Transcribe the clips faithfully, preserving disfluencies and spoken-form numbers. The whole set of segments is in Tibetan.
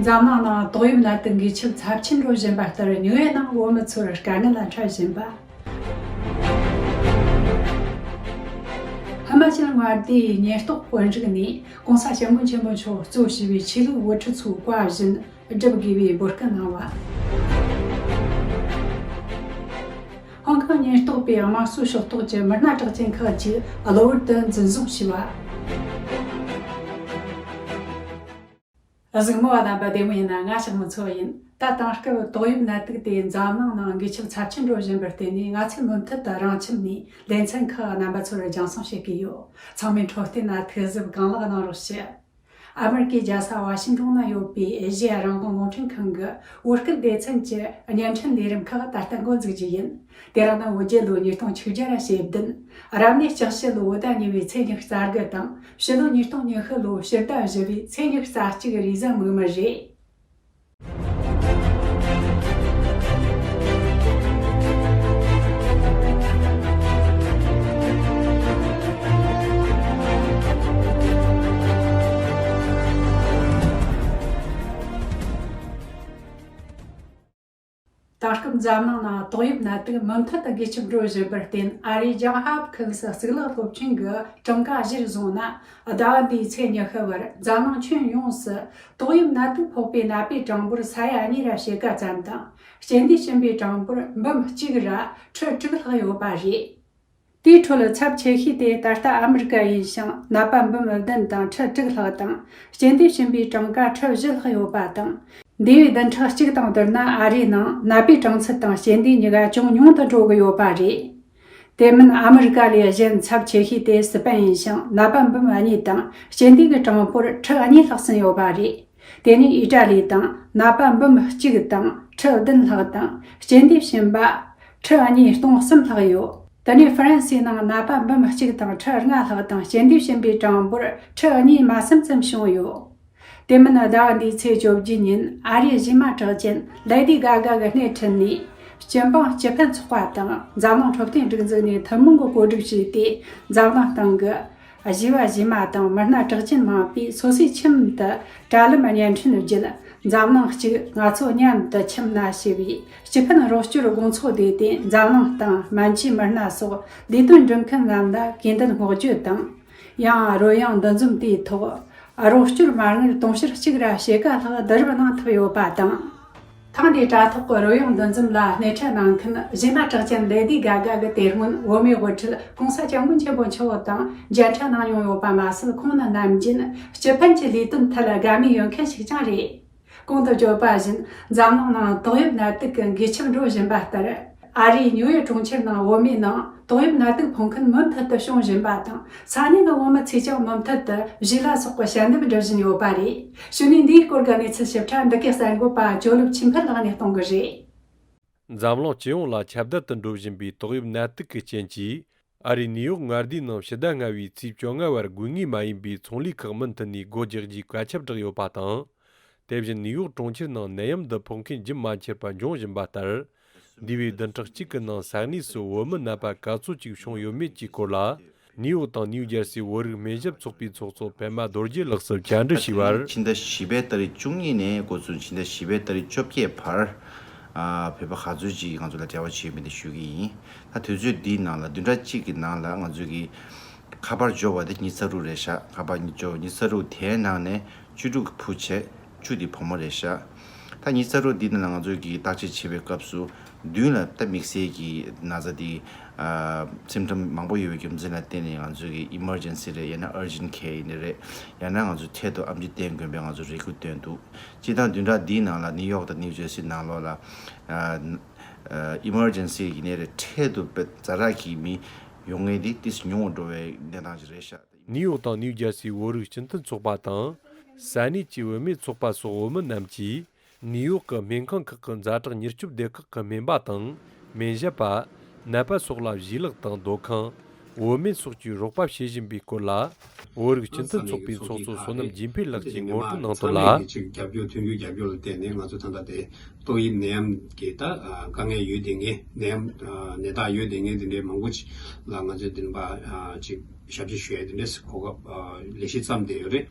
འཛམ་གླིང་ནང་ཏོག་དབྱིབས་ནད་དུག་འགོས་ཁྱབ་ཚབས་ཆེན་འགྲོ་བཞིན་པ་ལྟར། ཉུང་ཡོད་ནང་བོད་མི་ཚོར་དཀའ་ངལ་འཕྲད་བཞིན་པ། ཧི་མ་ཅལ་མངའ་སྡེའི་ཉེན་རྟོག་དཔོན་རིགས་ནས་༸གོང་ས་༸སྐྱབས་མགོན་ཆེན་པོ་མཆོག་གཙོས་བྱས་པའི་ཆོས་ལུགས་དབུ་ཁྲིད་ཚོའི་བཀའ་བཞིན་སྒྲུབ་དགོས་པའི་འབོད་སྐུལ་གནང་བ། ཧོང་ཀོང་ཉེན་རྟོག་པས་དམངས་གཙོའི་ཕྱོགས་གཏོགས་ཀྱི་མི་སྣ་གྲགས་ཅན་ཁག་ཅིག་གློ་བུར་དུ་འཛིན་བཟུང་བྱས་པ། གཟིགས་མོ་བ་རྣམ་པ་བདེ་མོ་ཡིན་ན། ང་ཞག་མི་འཚོ་ཡིན། ད་དེང་སྐབས་ཏོག་དབྱིབས་ནད་དུག་དེ་འཛམ་གླིང་ནང་འགོས་ཁྱབ་ཚབས་ཆེན་འགྲོ་བཞིན་པར་བརྟེན་ནས། ང་ཚོས་མུ་མཐུད་དུ་རང་ཁྱིམ་ནས་ལེ་ཚན་ཁག་རྣམ་པ་ཚོར་སྦྱང་བརྩོན་བྱེད་ཀྱི་ཡོད། ཚང་མས་འཕྲོད་བསྟེན་ལ་ཐུགས་གཟབ་གང་ལེགས་གནང་རོགས་ཞུ། ཨ་མེ་རི་ཀའི་རྒྱལ་ས་ཝ་ཤིང་ཏོན་ན་ཡོད་པའི་ཨེ་ཤེ་ཡ་རང་དབང་རླུང་འཕྲིན་ཁང་གི་བོད་སྐད་སྡེ་ཚན་གྱི་བརྙན་འཕྲིན་ལས་རིམ་ཁག་ད་ལྟ་འགོ་འཛུགས་རྒྱུ་ཡིན། དེ་རིང་ནི་བོད་རྒྱལ་ལོ་ཉིས་སྟོང་ཆིག་བརྒྱ་ཞེ་བདུན། རབ་གནས་ལྕགས་བྱི་ལོ་ཟླ་གཉིས་པའི་ཚེས་ཉི་ཤུ་རྩ་དགུ་དང་། ཕྱི་ལོ་ཉིས་སྟོང་ཉི་ཤུ་ལོ་ཕྱི་ཟླ་བཞི་པའི་ཚེས་ཉི་ཤུ་རྩ་གཅིག་རེས་གཟའ་མིག་དམར་རེད། དེང་སྐབས་འཛམ་གླིང་ནང་ཏོག་དབྱིབས་ནད་དུག་མུ་མཐུད་དུ་འགོས་ཁྱབ་འགྲོ་བཞིན་པར་བརྟེན། ཨ་རིའི་ཇོན་ཧོབ་ཁིན་སི་གཙུག་ལག་སློབ་ཆེན་གྱིས་གྲངས་ཀ་གཞིར་བཟུང་ན། ཟླ་བ་འདིའི་ཚེས་ཉི་ཤུ་བར་འཛམ་གླིང་ཁྱོན་ཡོངས་སུ་ཏོག་དབྱིབས་ནད་དུག་ཕོག་པའི་ནད་པའི་གྲངས་འབོར་ས་ཡ་གཉིས་ར་ཕྱེད་ཀ་ཙམ་དང་། རྐྱེན་འདས་ཕྱིན་པའི་གྲངས་འབོར་འབུམ་གཅིག་ར་ཁྲི་དྲུག་ལྷག་ཡོད་པ་རེད། དེའི་ཁྲོད་ཚབས་ཆེ་ཤོས་དེ་ད་ལྟ་ཨ་མི་རི་ཀ་ཡིན་ཞིང་། ནད་པ་འབུམ་བདུན་དང་ཁྲི་དྲུག་ལྷག་དང་། རྐྱེན་འདས་ཕྱིན་པའི་གྲངས་ཀ་ཁྲི་བཞི་ལྷག་ཡོད་པ་དང་། འདས་པའི་བདུན་ཕྲག་གཅིག་དང་བསྡུར་ན། ཨ་རིའི་ནང་ནད་པའི་གྲངས་ཚད་དང་རྐྱེན་འདས་གཉིས་ཀ་ཅུང་ཉུང་དུ་འགྲོ་གི་ཡོད་པ་རེད། དེ་མིན་ཨ་མི་རི་ཀ་ལས་གཞན་ཚབས་ཆེ་ཤོས་དེ་སི་པན་ཡིན་ཞིང་། ནད་པ་འབུམ་གཉིས་དང་རྐྱེན་འདས་ཀྱི་གྲངས་འབོར་ཁྲི་གཉིས་ལྷག་ཙམ་ཡོད་པ་རེད། དེ་ནས་ཨི་ཏྲ་ལི་དང་། ནད་པ་འབུམ་གཅིག་དང་ཁྲི་བདུན་ལྷག་དང་། རྐྱེན་འདས་ཕྱིན་པ་ཁྲི་གཉིས་སྟོང་གསུམ་ལྷག་ཡོད། དེ་ནས་ཧྥ་རན་སིའི་ནང་ནད་པ་འབུམ་གཅིག་དང་ཁྲི་ལྔ་ལྷག་དང་། རྐྱེན་འདས་ཕྱིན་པའི་གྲངས་འབོར་ཁྲི་གཉིས་མ་ཟིན་ཙམ་བྱུང་ཡོད། དེ་མིན་ཟླ་བ་འདིའི་ཚེས་བཅོ་བརྒྱད་ཉིན་ཨ་རིའི་གཞས་མ་གྲགས་ཅན་ལེ་ཌི་གྷ་གྷ་གི་སྣེ་ཁྲིད་ནས། སྤྱི་འབངས་སྤྱི་ཕན་ཚོགས་པ་དང་འཛམ་གླིང་འཕྲོད་བསྟེན་སྒྲིག་འཛུགས་ནས་ཐུན་མོང་གི་གོ་སྒྲིག་བྱས་ཏེ། འཛམ་གླིང་སྟེང་གི་གཞས་པ་གཞས་མ་དང་མི་སྣ་གྲགས་ཅན་མང་པོས་སོ་སོའི་ཁྱིམ་དུ་དྲ་ལམ་བརྙན་འཕྲིན་བརྒྱུད། འཛམ་གླིང་གཅིག་ང་ཚོ་མཉམ་དུ་ཁྱིམ་ན་ཞེས་པའི་སྤྱི་ཕན་རོགས་སྐྱོར་དགོང་ཚོགས་བསྡུས་ཏེ། འཛམ་གླིང་སྟེང་སྨན་བཅོས་མི་སྣ་སོགས་ལས་དོན་སྒྲུབ་མཁན་རྣམས་ལ་དགོས་འདུན་སྔོག་བརྗོད་དང་། ཡང་རོལ་དབྱངས་འདུ་འཛོམས་དེའི་ཐོག་རོགས་སྐྱོར་མ་དངུལ་དུང་ཕྱུར་གཅིག་ར་ཕྱེད་ཀ་ལྷག་བསྡུ་རུབ་གནང་ཐུབ་ཡོད་པ་དང་། ཐེངས་འདིའི་དྲ་ཐོག་གི་རོལ་དབྱངས་འདུ་འཛོམས་ལ་སྣེ་ཁྲིད་གནང་མཁན་གཞས་མ་གྲགས་ཅན་ལེ་ཌི་གྷ་གྷ་གི་དེ་སྔོན་བོད་མིའི་དབུ་ཁྲིད་༸གོང་ས་༸སྐྱབས་མགོན་ཆེན་པོ་མཆོག་དང་མཇལ་འཕྲད་གནང་མྱོང་ཡོད་པ་མ་ཟད། ཁོང་ནི་ནམ་རྒྱུན་སྤྱི་ཕན་གྱི་ལས་དོན་ཐད་དགའ་མོས་ཡོད་མཁན་ཞིག་ཀྱང་རེད། གོང་དུ་བརྗོད་པ་བཞིན། འཛམ་གླིང་ནང་ཏོག་དབྱིབས་ནད་དུག་གི་འགོས་ཁྱབ་འགྲོ་བཞིན་པ་ལྟར། ཨ་རིའི་ཉིའུ་ཡོག་གྲོང་ཁྱེར་ནང་བོད་མིའི་ནང་ཏོག་དབྱིབས་ནད་དུག་ཕོག་མཁན་མུ་མཐུད་དུ་བྱུང་བཞིན་པ་དང་། ས་གནས་ཀྱི་བོད་མི་ཚོས་ཀྱང་མུ་མཐུད་དུ་གཞས་ལ་སོགས་པའི་ཞལ་འདེབས་འབྲི་བཞིན་ཡོད་པ་རེད། གཞུག་ནས་འདིའི་སྐོར་གྱི་གནས་ཚུལ་ཞིབ་ཕྲ་འདི་གའི་གསར་འགོད་པ་ཇོ་ལུག་ཆོས་འཕེལ་ལགས་ནས་གཏོང་གི་རེད། འཛམ་གླིང་སྤྱི་ཡོངས་ལ་ཁྱབ་གདལ་དུ་འགྲོ་བཞིན་པའི་ཏོག་དབྱིབས་ནད་དུག་གི་རྐྱེན་གྱིས། ཨ་རིའི་ནིའུ་ཡོག་མངའ་སྡེའི་ནང་ཕྱི་ཟླ་ལྔ་བའི་ཚེས་བཅོ་ལྔ་བར་དགོས་ངེས་མ་ཡིན་པའི་ཚོང་ལས་ཁག་མུ་མཐུད་ནས་སྒོ་རྒྱག་རྒྱུའི་བཀའ་ཁྱབ་བསྒྲགས་ཡོད་པ་དང་། དེ་བཞིན་ནིའུ་ཡོག་གྲོང་ཁྱེར་ནང་ནད་ཡམས་འདི་ཕོག་མཁན་རྒྱུན་མ་ཆད་པར་འབྱུང་བཞིན་པ་ལྟར། འདས་པའི་བདུན་ཕྲག་གཅིག་གི་ནང་ས་གནས་སུ་བོད་མི་ནད་པ་ག་ཚོད་ཅིག་བྱུང་ཡོད་མེད་ཀྱི་སྐོར་ལ། ནིའུ་ཡོག་དང་ནིའུ་ཇར་སིའི་བོད་རིགས་སྨན་ཞབས་ཚོགས་པའི་ཚོགས་གཙོ་པད་མ་རྡོ་རྗེ་ལགས་སུ་བཅར་འདྲི་ཞུས་པར། ཕྱི་ཟླ་བཞི་པའི་ཏ་རིག་བཅུ་གཉིས་ནས་འགོ་བཙུགས་ཕྱི་ཟླ་བཞི་པའི་ཏ་རིག་བཅོ་བརྒྱད་བར། ཨ། བོད་པ་ག་ཚོད་ཅིག་ང་ཚོ་ལ་འབྲེལ་བ་བྱས་ཡོད་མེད་དེ་ཞུ་གི་ཡིན། ད་དུས་ཚོད་འདིའི་ནང་ལ་བདུན་ཕྲག་གཅིག་གི་ནང་ལ་ང་ཚོ་གི་ཁ་པར་འབྱོར་བ་དེ་ཉི་ཤུ་རྩ་དྲུག་རེད་ཤག་ཁ་པར་འབྱོར་བ་ཉི་ཤུ་རྩ་དྲུག་དེའི་ནང་ནས་བཅུ་དྲུག་བུ་བྱས། བཅུ་དེ་བུ་མོ་རེད་ཤག་ད་ཉི་ཤུ་རྩ་དྲུག་འདི་ནང་ལ་ང་ཚོ་གིས་བརྟག་དཔྱད་བྱེད་པའི་སྐབས་སུ་མདུན་ལ་ད་དམིགས་བསལ་གྱི་ན་ཚ་འདི། ཨ། སིམ་ཊམ་མང་པོ་ཡོད་པའི་རྒྱུ་མཚན་ལ་བརྟེན་ནས་ང་ཚོ་གིས་ཨི་མར་ཇེན་སི་རེད། ཡང་ན་ཨར་ཇེན་ཊི་ཁེར་ཡིན་ནི་རེད། ཡང་ན་ང་ཚོ་འཕྲལ་དུ་ཨེམ་ཆི་བསྟེན་དགོས་པའི་ང་ཚོ་རེ་སྐུལ་བཏོན་འདུག་སྤྱིར་བཏང་བདུན་ཕྲག་འདིའི་ནང་ལ་ནིའུ་ཡོག་དང་ནིའུ་ཇར་སི་ནང་ལོགས་ལ། ཨ། ཨ། ཨི་མར་ཇེན་སི་ཡིན་ནི་རེད། འཕྲལ་དུ་དཔེ་ཛ་དྲག་གི་མི་ཡོང་མཁན་དེ་ཏོག་ཙམ་ཉུང་བ་འགྲོ་བའི་གནས་སྟངས་ཤིག་རེད་ཤག་ནིའུ་ཡོག་དང་ནིའུ་ཇར་སིའི་བོད་རིགས་སྤྱི་མཐུན་ཚོགས་པ་དང་། ས་གནས་ཀྱི་བུད་མེད་ཚོགས་པ་སོགས་བོད་མི་རྣམས་ཀྱིས། ནིའུ་ཡོག་གི་སྨན་ཁང་ཁག་གི་ཛ་དྲག་མྱུར་སྐྱོབ་སྡེ་ཁག་གི་སྨན་པ་དང་སྨན་ཞབས་པ། ནད་པ་སོགས་ལ་བཞེས་ལག་དང་སྡོད་ཁང་། བོད་སྨན་སོགས་ཀྱི་རོགས་པ་བྱེད་བཞིན་པའི་སྐོར་ལ། བོད་རིགས་སྤྱི་མཐུན་ཚོགས་པའི་ཚོགས་གཙོ་བསོད་ནམས་རྒྱས་འཕེལ་ལགས་ཀྱིས་ངོ་སྤྲོད་གནང་དོན་ལ། ཚང་མས་ཀྱི་ཅིག་རྒྱབ་སྐྱོར་མཐུན་འགྱུར་རྒྱབ་སྐྱོར་ལ་བརྟེན་ནས་ང་ཚོ་ད་ལྟ་དེ་ཏོག་དབྱིབས་ནད་ཡམས་ཀྱི་ད་དཀའ་ངལ་ཡོད་དེ་ངས་ནད་ཡམས་ནད་རྟགས་ཡོད་དེ་ངས་དེ་འདྲའི་མང་པོ་ཅིག་ལ་ང་ཚོས་བདེན་པ་ཅིག་ཞབས་ཕྱི་ཞུ་ཡ་དེ་འདྲའི་གོ་སྐབས་ལེགས་ཤིག་བརྩམས་བསྡད་ཡོད་རེད།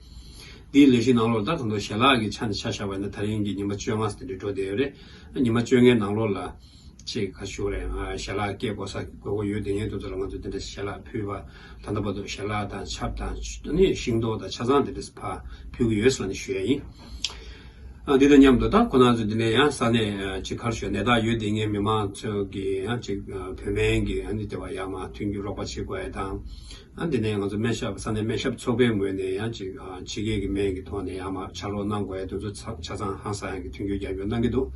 དེའི་ལས་གཞི་ནང་ལོགས་ལ་ད་གང་ལྟར་ཞལ་ལག་གི་ཆ་ནས་ཆ་བཞག་པ་ཡིན་ན་ད་རིང་གི་ཉི་མ་བཅོ་ལྔ་ཙམ་དེ་འདྲ་འགྲོ་བསྡད་ཡོད་རེད། ཉི་མ་བཅོ་ལྔའི་ནང་ལོགས་ལ་ཅིག་ག་ཞུ་རེད། ཨ། ཞལ་ལག་སྐྱེལ་དགོས་ས་དགོས་མཁོ་ཡོད་དེ་ངས་དུས་ཚོད་ལ་ང་ཚོས་དེ་འདྲ་ཞལ་ལག་ཕུལ་བ། ད་ལྟ་བར་དུ་ཞལ་ལག་དང་ཆབ་དང་ནི་ཤིང་ཏོག་དང་ཆ་ཚང་དེ་འདྲ་ཕར་ཕུལ་གྱི་ཡོད་ཟེར་ནས་ཞུ་ཡ་ཡིན། ཨ། འདི་དང་མཉམ་དུ་ད་ཁོ་ན་ཚོ་འདི་ནས་ཡང་ས་གནས་ཨ་ཅིག་ག་རེ་ཞུ་ནད་རྟགས་ཡོད་དེ་ངའི་མི་མང་ཚོ་གི་ཡང་ཅིག་ཨ་བོད་སྨན་གྱི་ཨ་ནི་དེ་བ་ཡར་མར་མཐུན་འགྱུར་རོགས་པ་བྱེད་དགོས་ཡ་དང་། ཨ་འདི་ནས་ང་ཚོ་སྨན་ཞབས་ས་གནས་སྨན་ཞབས་ཚོགས་པའི་ངོས་ནས་ཡང་ཅིག་ཨ་ཕྱི་རྒྱལ་གྱི་སྨན་གྱི་ཐོག་ནས་ཡར་མར་ཕྱག་རོགས་གནང་དགོས་ཡ་དེ་ཚོ་ཆ་ཆ་ཚང་ཧང་སང་ཡང་གི་མཐུན་འགྱུར་རྒྱབ་སྐྱོར་གནང་གི་འདུག་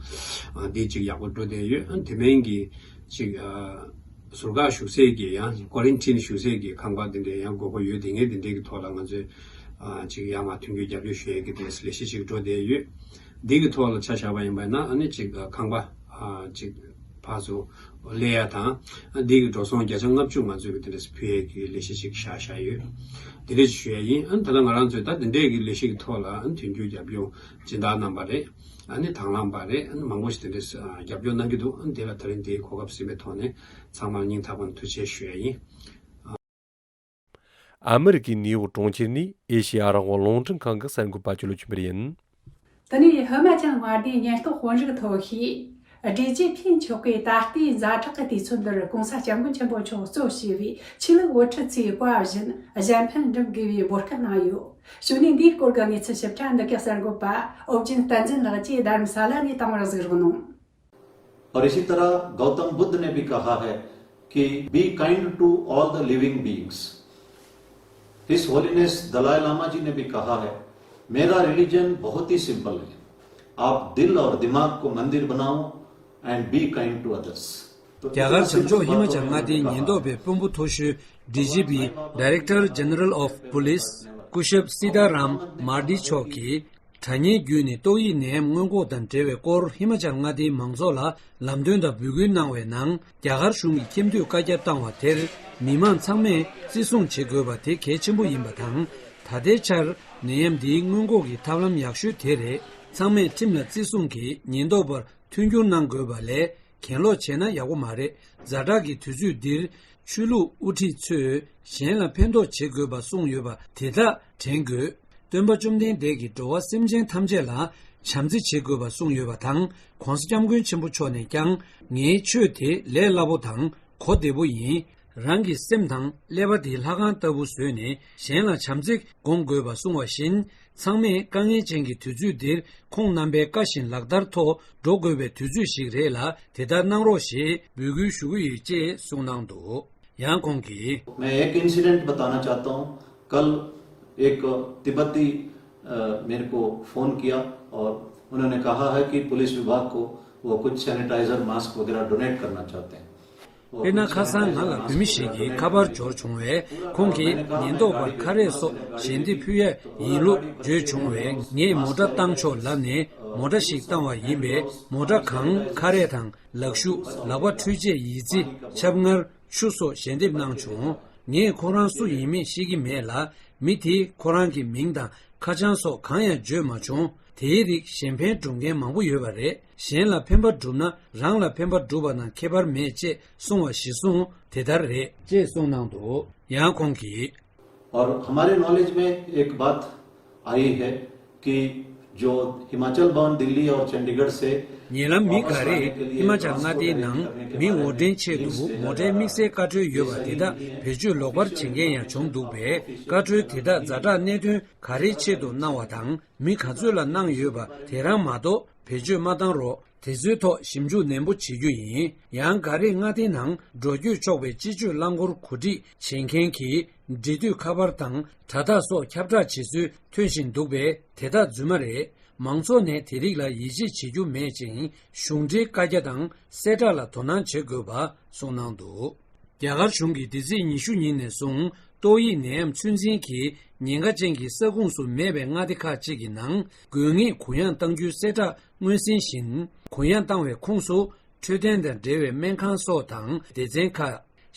ཨ་འདི་ཅིག་ཡག་པོ་འགྲོ་བསྡད་ཡོད། ཨ་དེ་མིན་གྱི་ཅིག་ཨ་ཟུར་བཀག་བཞུགས་སའི་གི་ཡང་ཀོ་རན་ཊིན་བཞུགས་སའི་གི་ཁང་པ་འདི་འདྲའི་ཡང་དགོས་མཁོ་ཡོད་དེ་ངས་འདི་འདྲའི་གི་ཐོག་ལ་ང་ཚོས་ཨ་ཅིག་ཡར་མར་མཐུན་འགྱུར་རྒྱབ་སྐྱོར་ཞུ་ཡས་གི་དེ་ལས་གཞི་ཅིག་འགྲོ་བསྡད་ཡོད། འདི་གི་ཐོག་ལ་ཆ་བཞག་པ་ཡིན་པ་ན་ཨ་ནི་ཅིག་ཁང་པ་ཨ་ཅིག་ཕར་ཚུར་སླེབས་ཡ་དང་། ཨ་འདི་གི་འགྲོ་སོང་བརྒྱ་ཆ་ལྔ་བཅུ་ང་ཚོས་གི་དེ་འདྲ་ཕུལ་ཡས་གི་ལས་གཞི་ཅིག་བཞག་བཞག་ཡོད། དེ་འདྲ་ཞུ་ཡ་ཡིན། ཨ་ནི་ད་ལྟ་ང་རང་ཚོས་ད་འདི་འདྲའི་གི་ལས་གཞི་གི་ཐོག་ལ་ཨ་ནི་མཐུན་འགྱུར་རྒྱབ་སྐྱོར་སྦྱིན་བདག་གནང་པ་རེད། ཨ་ནི་དང་བླངས་པ་རེད། ཨ་ནི་མང་པོ་ཞིག་དེ་འདྲས་ཨ་རྒྱབ་སྐྱོར་གནང་གི་འདུག་ཨ་ནི་དེ་ལ་ད་རིང་དེའི་གོ་སྐབས་ཟིན་པའི་ཐོག་ནས་ཚང་མར་སྙིང་ཐག་པ་ནས་ཐུགས་རྗེ་ཆེ་ཞུ་ཡ་ཡིན། ཨ་མི་རི་ཀའི་ནིའུ་ཡོག་གྲོང་ཁྱེར་ནས་ཨེ་ཤེ་ཡ་རང་དབང་རླུང་འཕྲིན་ཁང་གི་གསར་འགོད་པ་ཅོ་ལོ་ཆོས་འཕེལ་ཡིན། དེ་ནས་ཧི་མ་ཅལ་མངའ་སྡེའི་ཉེན་རྟོག་དཔོན་རིགས་ཐོག་གིས། ཌི་ཇི་པི་མཆོག་གིས་ད་ལྟའི་ཛ་དྲག་གི་དུས་ཚོད་འདིར་༸གོང་ས་༸སྐྱབས་མགོན་ཆེན་པོ་མཆོག་གཙོ་བྱས་པའི་ཆོས་ལུགས་དབུ་ཁྲིད་ཚོས་བཀའ་བཞིན་གཞན་ཕན་སྒྲུབ་དགོས་པའི་འབོད་སྐུལ་གནང་ཡོད། གཞུག་ནས་འདིའི་སྐོར་གྱི་གནས་ཚུལ་ཞིབ་ཕྲ་འདི་གའི་གསར་འགོད་པ་ཨོ་རྒྱན་བསྟན་འཛིན་ལགས་ཀྱིས་རྡ་རམ་ས་ལ་ནས་བཏང་བར་གཟིགས་རོགས་གནང་། और इसी तरह गौतम बुद्ध ने भी कहा है कि be kind to all the living beings। His Holiness Dalai Lama जी ने भी कहा है, मेरा रिलीजन बहुत ही सिंपल है, आप दिल और दिमाग को मंदिर बनाओ and be kind to others। རྒྱ་གར་བྱང་ཕྱོགས་ཧི་མ་ཅལ་མངའ་སྡེའི་ཉེན་རྟོག་པའི་དཔོན་པོ་མཐོ་ཤོས་ཌི་ཇི་པི་Director General of Police སྐུ་ཞབས་སི་ཏཱ་རམ་མར་ཌི་མཆོག་གིས། དྲ་བརྙན་བརྒྱུད་ནས་ཏོག་དབྱིབས་ནད་ཡམས་སྔོན་འགོག་དང་འབྲེལ་བའི་སྐོར་ཧི་མ་ཅལ་མངའ་སྡེའི་མང་ཚོགས་ལ་ལམ་སྟོན་དང་འབོད་སྐུལ་གནང་བའི་ནང་རྒྱ་གར་གཞུང་གིས་ཁྱིམ་སྡོད་བཀའ་རྒྱ་བཏང་བ་དེར་མི་མང་ཚང་མས་བརྩི་སྲུང་བྱེད་དགོས་པ་དེ་གལ་ཆེན་པོ་ཡིན་པ་དང་། ད་ལྟའི་ཆར་ནད་ཡམས་འདིའི་སྔོན་འགོག་གི་ཐབས་ལམ་ཡག་ཤོས་དེ་རེད། ཚང་མས་ཁྲིམས་ལ་བརྩི་སྲུང་གིས་ཉེན་རྟོག་པར་མཐུན་འགྱུར་གནང་དགོས་པ་ལས། གྱེན་ལོག་བྱས་ན་ཡག་པོ་མ་རེད། ཛ་དྲག་གི་དུས་ཚོད་འདིར་ཆོས་ལུགས་དབུ་ཁྲིད་ཚོས་གཞན་ལ་ཕན་ཐོགས་བྱེད་དགོས་པ་གསུངས་ཡོད་པ་དེ་དག་དྲན་དགོས། སྟོན་པ་བཅོམ་ལྡན་འདས་ཀྱིས་འགྲོ་བ་སེམས་ཅན་ཐམས་ཅད་ལ་བྱམས་བརྩེ་བྱེད་དགོས་པ་གསུངས་ཡོད་པ་དང་། ༸གོང་ས་༸སྐྱབས་མགོན་ཆེན་པོ་མཆོག་ནས་ཀྱང་ངའི་ཆོས་དེ་ལས་སླ་པོ་དང་གོ་བདེ་པོ་ཡིན། རང་གི་སེམས་དང་ཀླད་པ་དེ་ལྷ་ཁང་ལྟ་བུ་བཟོས་ནས་གཞན་ལ་བྱམས་བརྩེ་སྒོམ་དགོས་པ་གསུངས་པ་བཞིན། ཚང་མས་དཀའ་ངལ་ཅན་གྱི་དུས་ཚོད་འདིར་ཁོང་རྣམ་པའི་བཀའ་བཞིན་ལག་བསྟར་ཐོག་འགྲོ་དགོས་པའི་དུས་ཚོད་ཞིག་རེད་ལ། དེ་ལྟར་གནང་རོགས་ཞེས་འབོད་སྐུལ་ཞུ་གི་ཡོད་ཅེས་གསུངས་གནང་འདུག་ཡང་ཁོང་གིས། मैं एक इंसिडेंट बताना चाहता हूँ। कल एक तिब्बती, अ, मेरे को फ़ोन किया और उन्होंने कहा है कि पुलिस विभाग को वो कुछ सैनिटाइजर, मास्क वगैरह डोनेट करना चाहते हैं। དཔེར་ན། ཁ་སང་ང་ལ་བོད་མི་ཞིག་གིས་ཁ་པར་འབྱོར་བྱུང་བས། ཁོང་གིས་ཉེན་རྟོག་པར་ཁ་རས་སོགས་ཞལ་འདེབས་ཕུལ་ཡས་ཡིན་ལུགས་བརྗོད་བྱུང་བས། ངས་མོ་ཊ་བཏང་ཆོག་ལབ་ནས་མོ་ཊ་ཞིག་བཏང་བ་ཡིན་པས། མོ་ཊ་གང་ཁ་རས་དང་ལག་ཤུབས། ལག་པ་འཁྲུད་ཆས་ཡི་ཙི། ཆབ་མངར། ཆུ་སོགས་ཞལ་འདེབས་གནང་བྱུང་། ངས་ཁོ་རང་སུ་ཡིན་མིན་ཤེས་ཀྱི་མེད་ལ། མི་དེས་ཁོ་རང་གི་མིང་དང་ཁ་བྱང་སོགས་གང་ཡང་བརྗོད་མ་བྱུང་། དེའི་རིགས་གཞན་ཕན་སྒྲུབ་མཁན་མང་པོ་ཡོད་པ་རེད། གཞན་ལ་ཕན་པ་བསྒྲུབས་ན་རང་ལ་ཕན་པ་བསྒྲུབས་པ་དང་ཁྱད་པར་མེད་ཅེས་གསུངས་པ་གཞིར་བཟུང་དེ་ལྟར་རེད་ཅེས་གསུངས་གནང་འདུག་ཡང་ཁོང་གིས། और हमारे नॉलेज में एक बात आई है कि जो हिमाचल बाउंड दिल्ली और चंडीगढ़ से ཉེ་ལམ་མི་འགའ་རེས་ཧི་མ་ཅལ་མངའ་སྡེའི་ནང་མི་འོར་འདྲེན་ཆེད་དུ་མོ་ཊའི་དམིགས་བསལ་བཀའ་འཁྲོལ་ཡོད་པ་དེ་དག་བེད་སྤྱོད་ལོག་པར་བྱེད་མཁན་ཡང་བྱུང་འདུག་པས། བཀའ་འཁྲོལ་དེ་དག་ཛ་དྲག་གནད་དོན་ག་རེའི་ཆེད་དུ་གནང་བ་དང་མི་ག་ཚོད་ལ་གནང་ཡོད་པ་དེ་རང་མ་གཏོགས་བེད་སྤྱོད་མ་བཏང་རོགས། དེ་ཚོའི་ཐོག་ཞིབ་འཇུག་ནན་པོ་བྱེད་རྒྱུ་ཡིན། ཡང་འགའ་རེས་མངའ་སྡེའི་ནང་འགྲོ་སྐྱོད་ཆོག་པའི་སྤྱི་སྤྱོད་རླངས་འཁོར་གོ་སྒྲིག་བྱེད་མཁན་གྱི་འབྲེལ་མཐུད་ཁ་པར་དང་དྲ་ཐག་སོགས་ཁྱབ་བསྒྲགས་བྱེད་སྲོལ་ཐོན་བཞིན་འདུག་པས། དེ་དག་རྫུན་མ་རེད། མང་ཚོགས་ནས་དེ་རིགས་ལ་ཡིད་ཆེས་བྱེད་རྒྱུ་མེད་ཅིང་། གཞུང་འབྲེལ་བཀའ་རྒྱ་དང་གསལ་བསྒྲགས་ལ་དོ་སྣང་བྱེད་དགོས་པ་གསུངས་གནང་འདུག་རྒྱ་གར་གཞུང་གིས་འདི་ཚེས་ཉི་ཤུ་ཉིན་ནས་བཟུང་ཏོག་དབྱིབས་ནད་ཡམས་ཚོད་འཛིན་གྱི་ཉེན་ཁ་ཅན་གྱི་ས་ཁོངས་སུ་མེད་པའི་མངའ་སྡེ་ཁག་ཅིག་གི་ནང་དགོས་ངེས་གུ་ཡངས་གཏང་རྒྱུའི་གསལ་བསྒྲགས་མངོན་གསལ་བཞིན། གུ་ཡངས་བཏང་བའི་ཁོངས་སུ་འཕྲོད་བསྟེན་དང་འབྲེལ་བའི་སྨན་ཁང་སོགས་དང་སྡེ་ཚན་ཁག་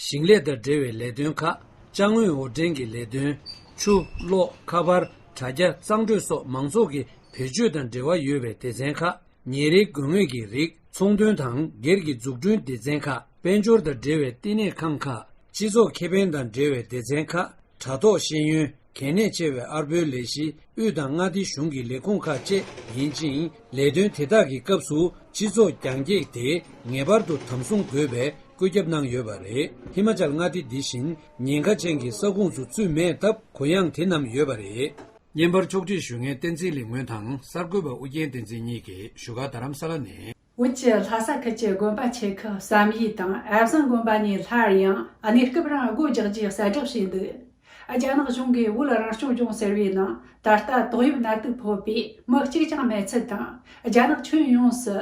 ཞིང་ལས་དང་འབྲེལ་བའི་ལས་དོན་ཁག་ཅ་དངོས་འོར་འདྲེན་གྱི་ལས་དོན། ཆུ། གློག་ཁ་པར། དྲ་རྒྱ། གཙང་འགྲོས་སོགས་མང་ཚོགས་ཀྱི་བེད་སྤྱོད་དང་འབྲེལ་བ་ཡོད་པའི་སྡེ་ཚན་ཁག་ཉིན་རེའི་དགོས་ངེས་ཀྱི་རིགས། ཚོང་དོན་དང་སྒེར་གྱི་འཛུགས་སྐྲུན་སྡེ་ཚན་ཁག་དཔལ་འབྱོར་དང་འབྲེལ་བའི་བསྟི་གནས་ཁང་ཁག་སྤྱི་ཚོགས་ཁེ་ཕན་དང་འབྲེལ་བའི་སྡེ་ཚན་ཁག་དྲ་ཐོག་ཤེས་ཡོན། གལ་གནད་ཆེ་བའི་ཨར་པོའི་ལས་གཞི་དབུས་དང་མངའ་སྡེ་གཞུང་གི་ལས་ཁུངས་ཁག་བཅས་ཡིན་ཅིང་། ལས་དོན་དེ་དག་གི་སྐབས་སུ་སྤྱི་ཚོགས་རྒྱང་སྐྱེད་དེ་ངེས་པར་དུ་དམ་བཟུང་དགོས་པའི་བཀོད་ཁྱབ་གནང་ཡོད་པ་རེད། ཧི་མ་ཅལ་མངའ་སྡེ་འདི་བཞིན་ཉེན་ཁ་ཅན་གྱི་ས་ཁོངས་སུ་ཚུད་མེད་སྟབས། གུ་ཡངས་དེ་རྣམས་ཡོད་པ་རེད། བརྙན་པར་ཕྱོགས་སྒྲིག་ཞུ་མཁན་བསྟན་འཛིན་ལེགས་སྨོན་དང་གསར་འགོད་པ་ཨུ་རྒྱན་བསྟན་འཛིན་གཉིས་ཀྱིས་བཞུགས་སྒར་རྡ་རམ་ས་ལ་ནས། བོད་ཀྱི་ལྷ་ས་ཁུལ་གྱི་དགོན་པ་ཆེ་ཁག་བསམ་ཡས་དང་ཨ་བཟང་དགོན་པ་གཉིས་སླར་ཡང་གནས་སྐབས་རིང་སྒོ་རྒྱག་རྒྱུའི་གསལ་བསྒྲགས་བྱས་འདུག་རྒྱ་ནག་གཞུང་གིས་བོད་རང་སྐྱོང་ལྗོངས་ཟེར་བའི་ནང་ད་ལྟ་ཏོག་དབྱིབས་ནད་དུག་ཕོག་པའི་མི་གཅིག་ཀྱང་མེད་ཚུལ་དང་། རྒྱ་ནག་ཁྱོན་ཡོངས་སུ།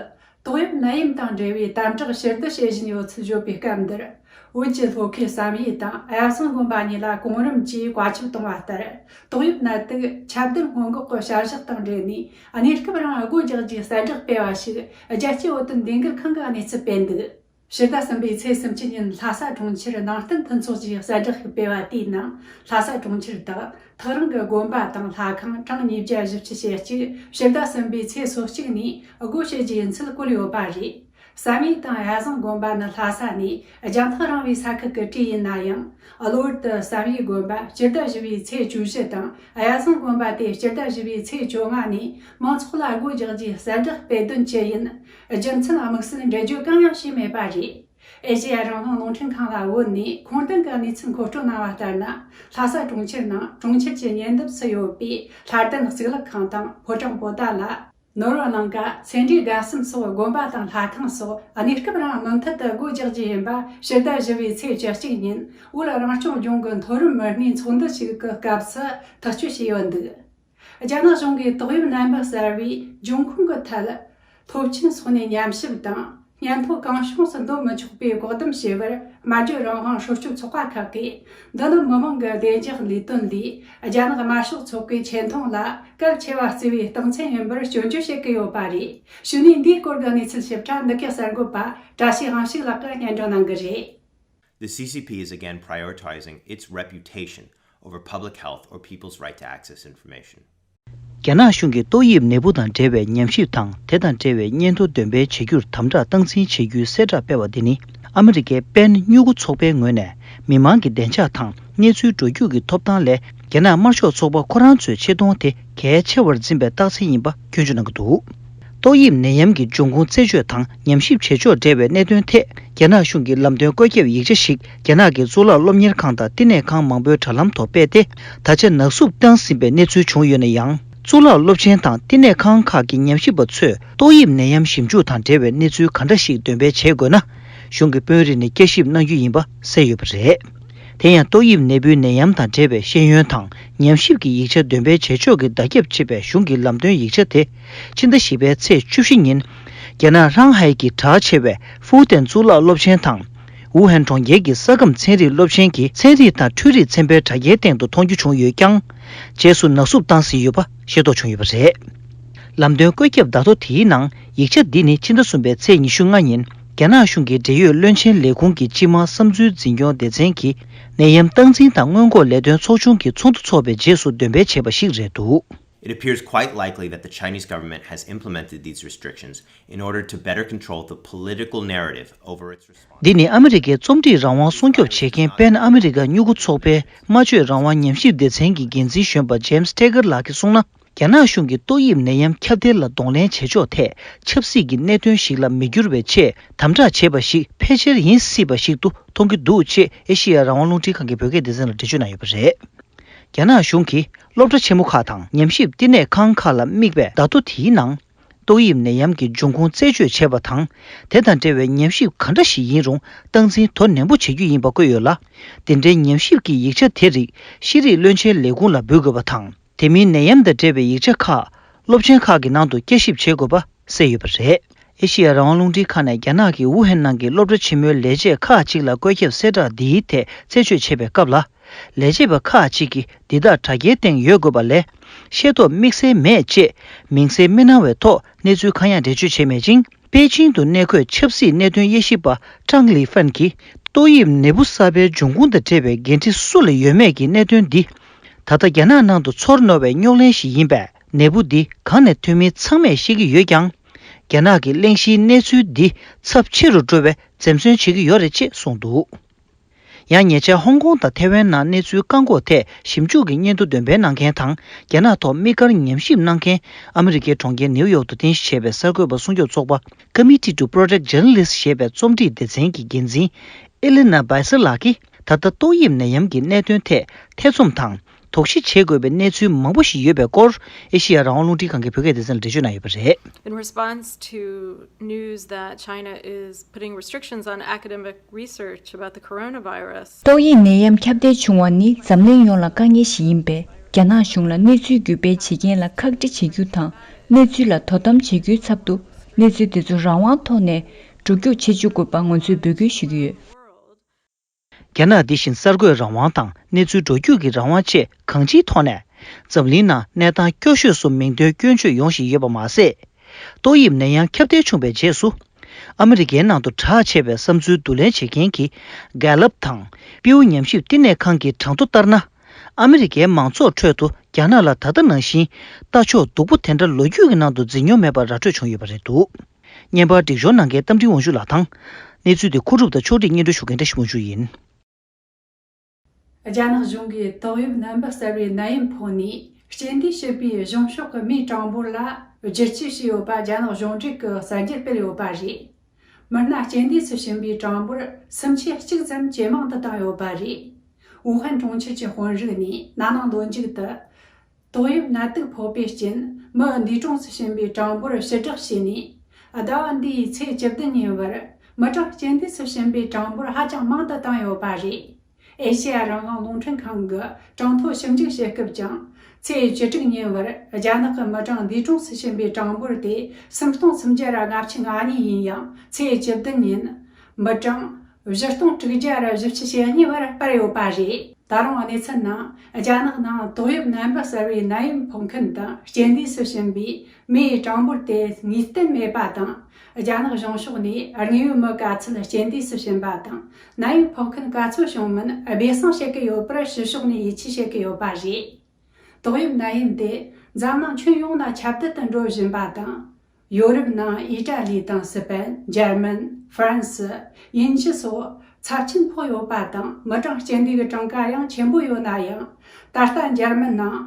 ཏོག་དབྱིབས་ནད་ཡམས་དང་འབྲེལ་བའི་དམ་དྲག་ཕྱིར་བསྡུ་བྱེད་བཞིན་ཡོད་ཚུལ་བརྗོད་པའི་སྐབས་འདིར། བོད་ཀྱི་ལྷོ་ཁའི་བསམ་ཡས་དང་ཨ་བཟང་དགོན་པ་གཉིས་ལ་གོང་རིམ་གྱིས་བཀའ་ཁྱབ་གཏོང་བ་ལྟར། ཏོག་དབྱིབས་ནད་དུག་ཁྱབ་གདལ་སྔོན་འགོག་གི་བྱ་གཞག་དང་འབྲེལ་ནས་གནས་སྐབས་རིང་སྒོ་རྒྱག་རྒྱུའི་གསལ་བསྒྲགས་སྤེལ་བ་ཞིག་རྒྱལ་སྤྱིའི་བོད་དོན་ལས་འགུལ་ཁང་གི་གནས་ཚུལ་སྤེལ་འདུག་ཕྱི་ཟླ་གསུམ་པའི་ཚེས་སུམ་ཅུ་ཉིན་ལྷ་ས་གྲོང་ཁྱེར་ནང་བསྟན་མཐུན་ཚོགས་ཀྱིས་གསལ་བསྒྲགས་ཤིག་སྤེལ་བ་དེའི་ནང་། ལྷ་ས་གྲོང་ཁྱེར་དག་ཐག་རིང་གི་དགོན་པ་དང་ལྷ་ཁང་གྲངས་ཉིས་བརྒྱ་བཞི་བཅུ་ཞེ་གཅིག་ཕྱི་ཟླ་གསུམ་པའི་ཚེས་སོ་གཅིག་ནས་སྒོ་ཕྱེ་རྒྱུ་ཡིན་ཚུལ་བཀོད་ཡོད་པ་རེད། བསམ་ཡས་དང་ཨ་བཟང་དགོན་པ་ནི་ལྷ་ས་ནས་རྒྱང་ཐག་རིང་བའི་ས་ཁུལ་གྱི་གྲས་ཡིན་ན་ཡང་། གློ་བུར་དུ་བསམ་ཡས་དགོན་པ་སྤྱི་ཟླ་བཞི་པའི་ཚེས་བཅུ་བཞི་དང་ཨ་བཟང་དགོན་པ་དེ་སྤྱི་ཟླ་བཞི་པའི་ཚེས་བཅོ་ལྔ་ནས་མང་ཚོགས་ལ་སྒོ་རྒྱག་རྒྱུའི་གསལ་བསྒྲགས་སྤེལ་དོན་ཅི་ཡིན། རྒྱུ་མཚན་དམིགས་བསལ་འགྲེལ་བརྗོད་གང་ཡང་བྱས་མེད་པ་རེད། ཨེ་ཤེ་ཡ་རང་དབང་རླུང་འཕྲིན་ཁང་ལ་བོད་ནས་ཁུངས་ལྡན་གྱི་གནས་ཚུལ་མཁོ་སྤྲོད་གནང་བ་ལྟར་ན། ལྷ་ས་གྲོང་ཁྱེར་ནང་གྲོང་ཁྱེར་གྱི་ཉེ་འདབས་སུ་ཡོད་པའི་ལྷ་ལྡན་གཙུག་ལག་ཁང་དང་ཕོ་བྲང་པོ་ཏཱ་ལ། ནོར་བུ་གླིང་ག་ཚེ་འབྲས་དགའ་གསུམ་སོགས་དགོན་པ་དང་ལྷ་ཁང་སོགས་གནས་སྐབས་རིང་མུ་མཐུད་དུ་སྒོ་རྒྱག་རྒྱུ་ཡིན་པ་ཕྱི་ཟླ་བཞི་པའི་ཚེས་བཅུ་གཅིག་ཉིན་བོད་རང་སྐྱོང་ལྗོངས་ཀྱི་མཐོ་རིམ་མི་སྣའི་ཚོགས་འདུ་ཞིག་གི་སྐབས་སུ་ཐག་གཅོད་བྱས་ཡོད་འདུག་རྒྱ་ནག་གཞུང་གིས་ཏོག་དབྱིབས་ནད་འབུ་གསར་བའི་འབྱུང་ཁུངས་ཀྱི་ཐད། སློབ་ཆེན་སོགས་ནས་ཉམས་ཞིབ་དང་། སྙན་ཐོ་གང་བྱུང་སུ་འདོན་མི་ཆོག་པའི་བཀག་སྡོམ་བྱས་པར། སྨྲ་བརྗོད་རང་དབང་སྲུང་སྐྱོབ་ཚོགས་པ་ཁག་གིས། འདི་ནི་མི་མང་གི་བདེ་འཇགས་ལས་དོན་ལས། རྒྱ་ནག་དམར་ཤོག་ཚོགས་པའི་ཆེ་མཐོང་ལ་གལ་ཆེ་བ་བརྩི་བའི་རྟགས་མཚན་ཡིན་པར་སྐྱོན་བརྗོད་བྱེད་ཀྱི་ཡོད་པ་རེད། གཞུག་ནས་འདིའི་སྐོར་གྱི་གནས་ཚུལ་ཞིབ་ཕྲ་འདི་གའི་གསར་འགོད་པ་བཀྲ་ཤིས་དབང་ཕྱུག་ལགས་ཀྱིས་སྙན་སྒྲོན་གནང་གི་རེད། The C C P is again prioritizing its reputation over public health or people's right to access information. རྒྱ་ནག་གཞུང་གིས་ཏོག་དབྱིབས་ནད་འབུ་དང་འབྲེལ་བའི་ཉམས་ཞིབ་དང་། དེ་དང་འབྲེལ་བའི་སྙན་ཐོ་འདོན་སྤེལ་བྱེད་རྒྱུར་དམ་དྲག་སྟངས་འཛིན་བྱེད་རྒྱུའི་གསལ་བསྒྲགས་སྤེལ་བ་འདི་ནི། ཨ་མི་རི་ཀའི་པེན་སྨྱུ་གུ་ཚོགས་པའི་ངོས་ནས། མི་མང་གི་བདེ་འཇགས་དང་གནས་ཚུལ་འགྲོ་རྒྱུག་གི་ཐོབ་ཐང་ལས། རྒྱ་ནག་དམར་ཤོག་ཚོགས་པ་ཁོ་རང་ཚོའི་ཆེ་མཐོང་དེ་གལ་ཆེ་བར་འཛིན་པའི་རྟགས་མཚན་ཡིན་པ་སྐྱོན་བརྗོད་གནང་གི་འདུག་ཏོག་དབྱིབས་ནད་ཡམས་ཀྱི་འབྱུང་ཁུངས་རྩད་གཅོད་དང་ཉམས་ཞིབ་བྱེད་ཕྱོགས་འབྲེལ་བའི་གནད་དོན་ཐད། རྒྱ་ནག་གཞུང་གིས་ལམ་སྟོན་བཀོད་ཁྱབ་ཡིག་ཆ་ཞིག་རྒྱ་ནག་གི་གཙུག་ལག་སློབ་གཉེར་ཁང་དང་བསྟི་གནས་ཁང་མང་པོའི་དྲ་ལམ་ཐོག་སྤེལ་ཏེ། ད་ཆ་ནག་བསུབ་བཏང་ཟིན་པའི་གནས་ཚུལ་བྱུང་ཡོད་ན་ཡང་། གཙུག་ལག་སློབ་ཆེན་དང་བསྟི་གནས་ཁང་ཁག་གི་ཉམས་ཞིབ་པ་ཚོས་ཏོག་དབྱིབས་ནད་ཡམས་ཞིབ་འཇུག་དང་འབྲེལ་བའི་གནས་ཚུལ་ག་འདྲ་ཞིག་འདོན་སྤེལ་བྱེད་དགོས་ན། གཞུང་གི་དཔོན་རིགས་ནས་བསྐྱར་ཞིབ་གནང་རྒྱུ་ཡིན་པ་གསལ་ཡོད་པ་རེད། དེ་ཡང་ཏོག་དབྱིབས་ནད་འབུའི་ནད་ཡམས་དང་འབྲེལ་བའི་ཤེས་ཡོན་དང་ཉམས་ཞིབ་ཀྱི་ཡིག་ཆ་འདོན་སྤེལ་བྱེད་ཕྱོགས་ཀྱི་བརྡ་ཁྱབ་ཅེས་པའི་གཞུང་གི་ལམ་སྟོན་ཡིག་ཆ་དེ། ཕྱི་ཟླ་བཞི་པའི་ཚེས་བཅུ་བཞི་ཉིན། རྒྱ་ནག་ཧྲང་ཧའེ་གྱི་གྲགས་ཆེ་བའི་ཧྥུའུ་ཏན་གཙུག་ལག་སློབ་ཆེན་དང་། ཝུ་ཧན་གྲོང་ཁྱེར་གྱི་ས་ཁམས་ཚན་རིག་སློབ་ཆེན་གྱི་ཚན་རིག་དང་འཕྲུལ་རིག་ཚན་པའི་དྲ་རྒྱའི་སྟེང་དུ་མཐོང་རྒྱུ་བྱུང་ཡོད་ཀྱང་། རྗེས་སུ་ནག་བསུབ་བཏང་ཟིན་ཡོད་པ་ཤེས་རྟོགས་བྱུང་ཡོད་པ་རེད། ལམ་སྟོན་བཀོད་ཁྱབ་བརྡ་ཐོ་དེའི་ནང་ཡིག་ཆ་འདི་ནི་ཕྱི་ཟླ་གསུམ་པའི་ཚེས་ཉི་ཤུ་ལྔ་ཉིན། རྒྱ་ནག་གཞུང་གི་འབྲེལ་ཡོད་བློན་ཆེན་ལས་ཁུངས་ཀྱི་སྤྱི་དམངས་བསམ་ཚུལ་འཛིན་སྐྱོང་སྡེ་ཚན་གྱི་ནད་ཡམས་སྟངས་འཛིན་དང་སྔོན་འགོག་ལས་དོན་ཚོགས་ཆུང་གི་ཚོགས་འདུ་འཚོགས་པའི་རྗེས་སུ་འདོན་སྤེལ་བྱས་པ་ཞིག་རེད་འདུག It appears quite likely that the Chinese government has implemented these restrictions in order to better control the political narrative over its response. འདི་ནི་ཨ་མི་རི་ཀའི་རྩོམ་སྒྲིག་རང་དབང་སྲུང་སྐྱོབ་བྱེད་མཁན་པེན་ཨ་མི་རི་ཀ་སྨྱུ་གུ་ཚོགས་པའི་སྨྲ་བརྗོད་རང་དབང་ཉམས་ཞིབ་སྡེ་ཚན་གྱི་འགན་འཛིན་གཞོན་པ་ཇེམ་སི་ཊེ་ཀར་ལགས་ཀྱིས་གསུངས་ན། རྒྱ་ནག་གཞུང་གིས་ཏོག་དབྱིབས་ནད་ཡམས་ཁྱབ་གདལ་ལ་གདོང་ལེན་བྱེད་ཕྱོགས་ཐད་ཆབ་སྲིད་ཀྱི་གནད་དོན་ཞིག་ལ་མི་འགྱུར་བའི་ཆེད་དམ་དྲག་བྱས་པ་ཞིག་ཕལ་ཆེར་ཡིན་སྲིད་པ་ཞིག་ཏུ་མཐོང་གི་འདུག་ཅེས་ཨེ་ཤེ་ཡ་རང་དབང་རླུང་འཕྲིན་ཁང་གི་བོད་སྐད་སྡེ་ཚན་ལ་འགྲེལ་བརྗོད་གནང་ཡོད་པ་རེད། རྒྱ་ནག་གཞུང་གིས་སློབ་གྲྭ་ཆེན་མོ་ཁག་དང་ཉམས་ཞིབ་བསྟི་གནས་ཁང་ཁག་ལ་དམིགས་པའི་བརྡ་ཐོ་དེའི་ནང་། ཏོག་དབྱིབས་ནད་ཡམས་ཀྱི་འབྱུང་ཁུངས་རྩད་གཅོད་བྱས་པ་དང་། དེ་དང་འབྲེལ་བའི་ཉམས་ཞིབ་ག་འདྲ་ཞིག་ཡིན་རུང་སྟངས་འཛིན་དོ་ནན་པོ་བྱེད་རྒྱུ་ཡིན་པ་བཀོད་ཡོད་ལ། དེ་འབྲེལ་ཉམས་ཞིབ་ཀྱི་ཡིག་ཆ་དེ་རིགས་ཤེས་རིག་བློན་ཆེན་ལས་ཁུངས་ལ་འབུལ་དགོས་པ་དང་། དེ་མིན་ནད་ཡམས་དང་འབྲེལ་བའི་ཡིག་ཆ་ཁག་སློབ་ཆེན་ཁག་གི་ནང་དུ་བསྐྱར་ཞིབ་བྱེད་དགོས་པ་གསལ་ཡོད་པ་རེད། ཨེ་ཤེ་ཡ་རང་དབང་རླུང་འཕྲིན་ཁང་ནས་རྒྱ་ནག་གི་ཝུ་ཧན་ནང་གི་སློབ་གྲྭ་ཆེན་མོའི་ལས་བྱེད་ཁག་ཅིག་ལ་བཀོད་ཁྱབ་གསལ་བསྒྲགས་འདིའི་ཐད་རྩད་གཅོད་བྱེད་པའི་སྐབས་ལ། ལས་བྱེད་པ་ཁག་ཅིག་གིས་འདི་དག་དྲ་རྒྱའི་སྟེང་ཡོད་དགོས་པ་ལས། ཤེས་རྟོགས་དམིགས་བསལ་མེད་ཅེས་མིང་གསལ་མི་གནང་བའི་ཐོག་གནས་ཚུལ་གང་ཡང་འགྲེལ་བརྗོད་བྱས་མེད་ཅིང་། པེ་ཅིང་དུ་གནས་འཁོད་ཆབ་སྲིད་གནད་དོན་དབྱེ་ཞིབ་པ་ཀྲང་ལི་ཧྥན་གྱིས། ཏོག་དབྱིབས་ནད་འབུ་གསར་པའི་འབྱུང་ཁུངས་དང་འབྲེལ་བའི་འགན་འཁྲི་སུ་ལ་ཡོད་མེད་ཀྱི་གནད་དོན་འདི། ད་ལྟ་རྒྱ་ནག་ནང་དུ་ཚོར་རྣོ་བའི་རྙོག་གླེང་ཞིག་ཡིན་པས། ནད་འབུ་འདི་གང་ནས་ཐོན་མིན་ཚང་མས་ཤེས་ཀྱི་ཡོད་ཀྱང་། རྒྱ་ནག་གི་གླེང་གཞིའི་གནས་ཚུལ་འདི་ཚབས་ཆེ་རུ་འགྲོ་བའི་འཛེམ་ཟོན་བྱེད་ཀྱི་ཡོད་རེད་ཅེས་གསུངས་འདུག་ཡང་ཉེ་ཆར་ཧོང་ཀོང་དང་ཐེ་ཝན་ནང་གནས་ཚུལ་བཀག་འགོག་ཐད་ཞིབ་འཇུག་གི་སྙན་ཐོ་འདོན་སྤེལ་གནང་མཁན་དང་། རྒྱ་ནག་ཐོག་དམིགས་བཀར་ཉམས་ཞིབ་གནང་མཁན་ཨ་མི་རི་ཀའི་གྲོང་ཁྱེར་ནེའུ་ཡོག་ཏུ་རྟེན་གཞི་བྱས་པའི་གསར་འགོད་པ་སྲུང་སྐྱོབ་ཚོགས་པ། Committee to Protect Journalists ཞེས་པའི་རྩོམ་སྒྲིག་སྡེ་ཚན་གྱི་འགན་འཛིན་ཨེ་ལི་ན་བྷའི་སར་ལགས་ཀྱིས། ད་ལྟ་ཏོག་དབྱིབས་ནད་ཡམས་ཀྱི་གནད་དོན་ཐད་ཐེ་ཚོམ་དང་དོགས་གཞི་བྱེད་དགོས་པའི་གནས་ཚུལ་མང་པོ་ཞིག་ཡོད་པའི་སྐོར། ཨེ་ཤེ་ཡ་རང་དབང་རླུང་འཕྲིན་ཁང་གི་བོད་སྐད་སྡེ་ཚན་ལ་འགྲེལ་བརྗོད་གནང་ཡོད་པ་རེད། In response to news that China is putting restrictions on academic research about the coronavirus, ཏོག་དབྱིབས་ནད་ཡམས་ཁྱབ་གདལ་བྱུང་བ་ནི་འཛམ་གླིང་ཡོངས་ལ་དཀའ་ངལ་ཞིག་ཡིན་པས། རྒྱ་ནག་གཞུང་ལ་གནས་ཚུལ་བརྒྱུད་སྤེལ་བྱེད་མཁན་ལ་ཁག་དཀྲི་བྱེད་རྒྱུ་དང་། གནས་ཚུལ་ལ་དོ་དམ་བྱེད་རྒྱུའི་ཚབ་ཏུ། གནས་ཚུལ་དེ་ཚོ་རང་དབང་ཐོག་ནས་འགྲོ་རྒྱུགས་བྱེད་བཅུག་དགོས་པ་ང་ཚོས་འབོད་སྐུལ་ཞུ་གི་ཡོད། རྒྱ་ནག་འདི་བཞིན་གསར་འགོད་རང་དབང་དང་གནས་ཚུལ་འགྲོ་རྒྱུགས་ཀྱི་རང་དབང་བཅས་གང་ཅིའི་ཐོག་ནས། འཛམ་གླིང་ནང་གནས་སྟངས་སྐྱོ་ཤོས་སུ་མིང་འདོན་སྐྱོན་བརྗོད་ཡོང་བཞིན་ཡོད་པ་མ་ཟད། ཏོག་དབྱིབས་ནད་ཡམས་ཁྱབ་གདལ་བྱུང་བའི་རྗེས་སུ། ཨ་མི་རི་ཀའི་ནང་དུ་གྲགས་ཆེ་བའི་བསམ་ཚུལ་བསྡུ་ལེན་བྱེད་མཁན་གྱི་གྷེ་ལབ་དང་པིའུ་ཉམས་ཞིབ་བསྟི་གནས་ཁང་གི་གྲངས་ཐོ་ལྟར་ན། ཨ་མི་རི་ཀའི་མང་ཚོགས་ཁྲོད་དུ་རྒྱ་ནག་ལ་ད་ལྟ་ནང་བཞིན་ལྟ་ཕྱོགས་སྡུག་པོ་དེ་འདྲ་ལོ་རྒྱུས་ཀྱི་ནང་དུ་འཛིན་མྱོང་མེད་པ་ར་སྤྲོད་བྱུང་ཡོད་པ་རེད་འདུག་བརྙན་པར་སྒྲིག་སྦྱོར་གནང་མཁན་རྟ་མགྲིན་དབང་ཕྱུག་ལགས་དང་། གནས་ཚུལ་དེ་མཁོ་སྒྲུབ་དང་ཕྱོགས་སྒྲིག་སྙན་སྒྲོན་ཞུ་མཁན་བཀྲ་ཤིས་དབང་ཕྱུག་ཡིན། རྒྱ་ནག་གཞུང་གིས་ཏོག་དབྱིབས་ནད་འབུ་གསར་བའི་ནད་ཡམས་ཕོག་ནས་རྐྱེན་འདས་ཕྱིན་པའི་གཞུང་ཕྱོགས་ཀྱི་མིའི་གྲངས་འབོར་ལ་བསྒྱུར་བཅོས་བྱས་ཡོད་པ་རྒྱ་ནག་གཞུང་འབྲེལ་གྱི་གསར་འགྱུར་སྤེལ་ཡོད་པ་རེད། མི་སྣ་རྐྱེན་འདས་སུ་ཕྱིན་པའི་གྲངས་འབོར་སུམ་ཆའི་གཅིག་ཙམ་ཇེ་མང་དུ་བཏང་ཡོད་པ་རེད། ཝུ་ཧན་གྲོང་ཁྱེར་གྱི་དཔོན་རིགས་ནས་ན་ནིང་ལོ་མཇུག་ཏུ། ཏོག་དབྱིབས་ནད་དུག་ཕོག་པའི་རྐྱེན་མི་འདས་གྲོངས་སུ་ཕྱིན་པའི་གྲངས་འབོར་ཞི་དྲག་བྱས་ནས། ཟླ་བ་འདིའི་ཚེས་བཅུ་བདུན་ཉིན་བར་མི་གྲངས་རྐྱེན་འདས་སུ་ཕྱིན་པའི་གྲངས་འབོར་ཧ་ཅང་མང་དུ་བཏང་ཡོད་པ་རེད། ཨེ་ཤེ་ཡ་རང་དབང་རླུང་འཕྲིན་ཁང་གི་གྲངས་ཐོ་ཞིབ་འཇུག་བྱེད་སྐབས་ཀྱང་ཚེས་བཅུ་དྲུག་ཉིན་བར་རྒྱ་ནག་གི་མི་གྲངས་འདས་གྲོངས་སུ་ཕྱིན་པའི་གྲངས་འབོར་དེ་སུམ་སྟོང་སུམ་བརྒྱ་ར་ལྔ་བཅུ་ང་གཉིས་ཡིན་ཡང་། ཚེས་བཅུ་བདུན་ཉིན་མི་གྲངས་བཞི་སྟོང་དྲུག་བརྒྱ་ར་བཞི་བཅུ་ཞེ་གཉིས་བར་སྤར་ཡོད་པ་རེད། ད་རུང་གནས་ཚུལ་ནང་རྒྱ་ནག་ནང་ཏོག་དབྱིབས་ནད་འབུ་གསར་བའི་ནད་ཡམས་ཕོག་མཁན་དང་རྐྱེན་འདས་སུ་ཕྱིན་པའི་མིའི་གྲངས་འབོར་དེ་ངེས་གཏན་མེད་པ་དང་། རྒྱ་ནག་གཞུང་ཕྱོགས་ནས་དངོས་ཡོད་མི་ག་ཚོད་རྐྱེན་འདས་སུ་ཕྱིན་པ་དང་ནད་ཡམས་ཕོག་མཁན་ག་ཚོད་བྱུང་མིན་སྦས་གསང་བྱེད་ཀྱི་ཡོད་པར་ཕྱི་ཕྱོགས་ནས་ཡིད་ཆེས་བྱེད་ཀྱི་ཡོད་པ་རེད། ཏོག་དབྱིབས་ནད་ཡམས་དེ་འཛམ་གླིང་ཁྱོན་ཡོངས་ན་ཁྱབ་གདལ་དུ་འགྲོ་བཞིན་པ་དང་། ཡོ་རོབ་ནང་ཨི་ཏྲ་ལི་དང་སི་པན། འཇར་མན། ཧྥ་རན་སི། དབྱིན་ཇི་སོགས་ཚབས་ཆེན་ཕོག་ཡོད་པ་དང་། མི་གྲངས་སྤྱི་འདུས་ཀྱི་གྲངས་ཀ་ཡང་ཆེན་པོ་ཡོད་ན་ཡང་། ད་ལྟ་འཇར་མན་ནང་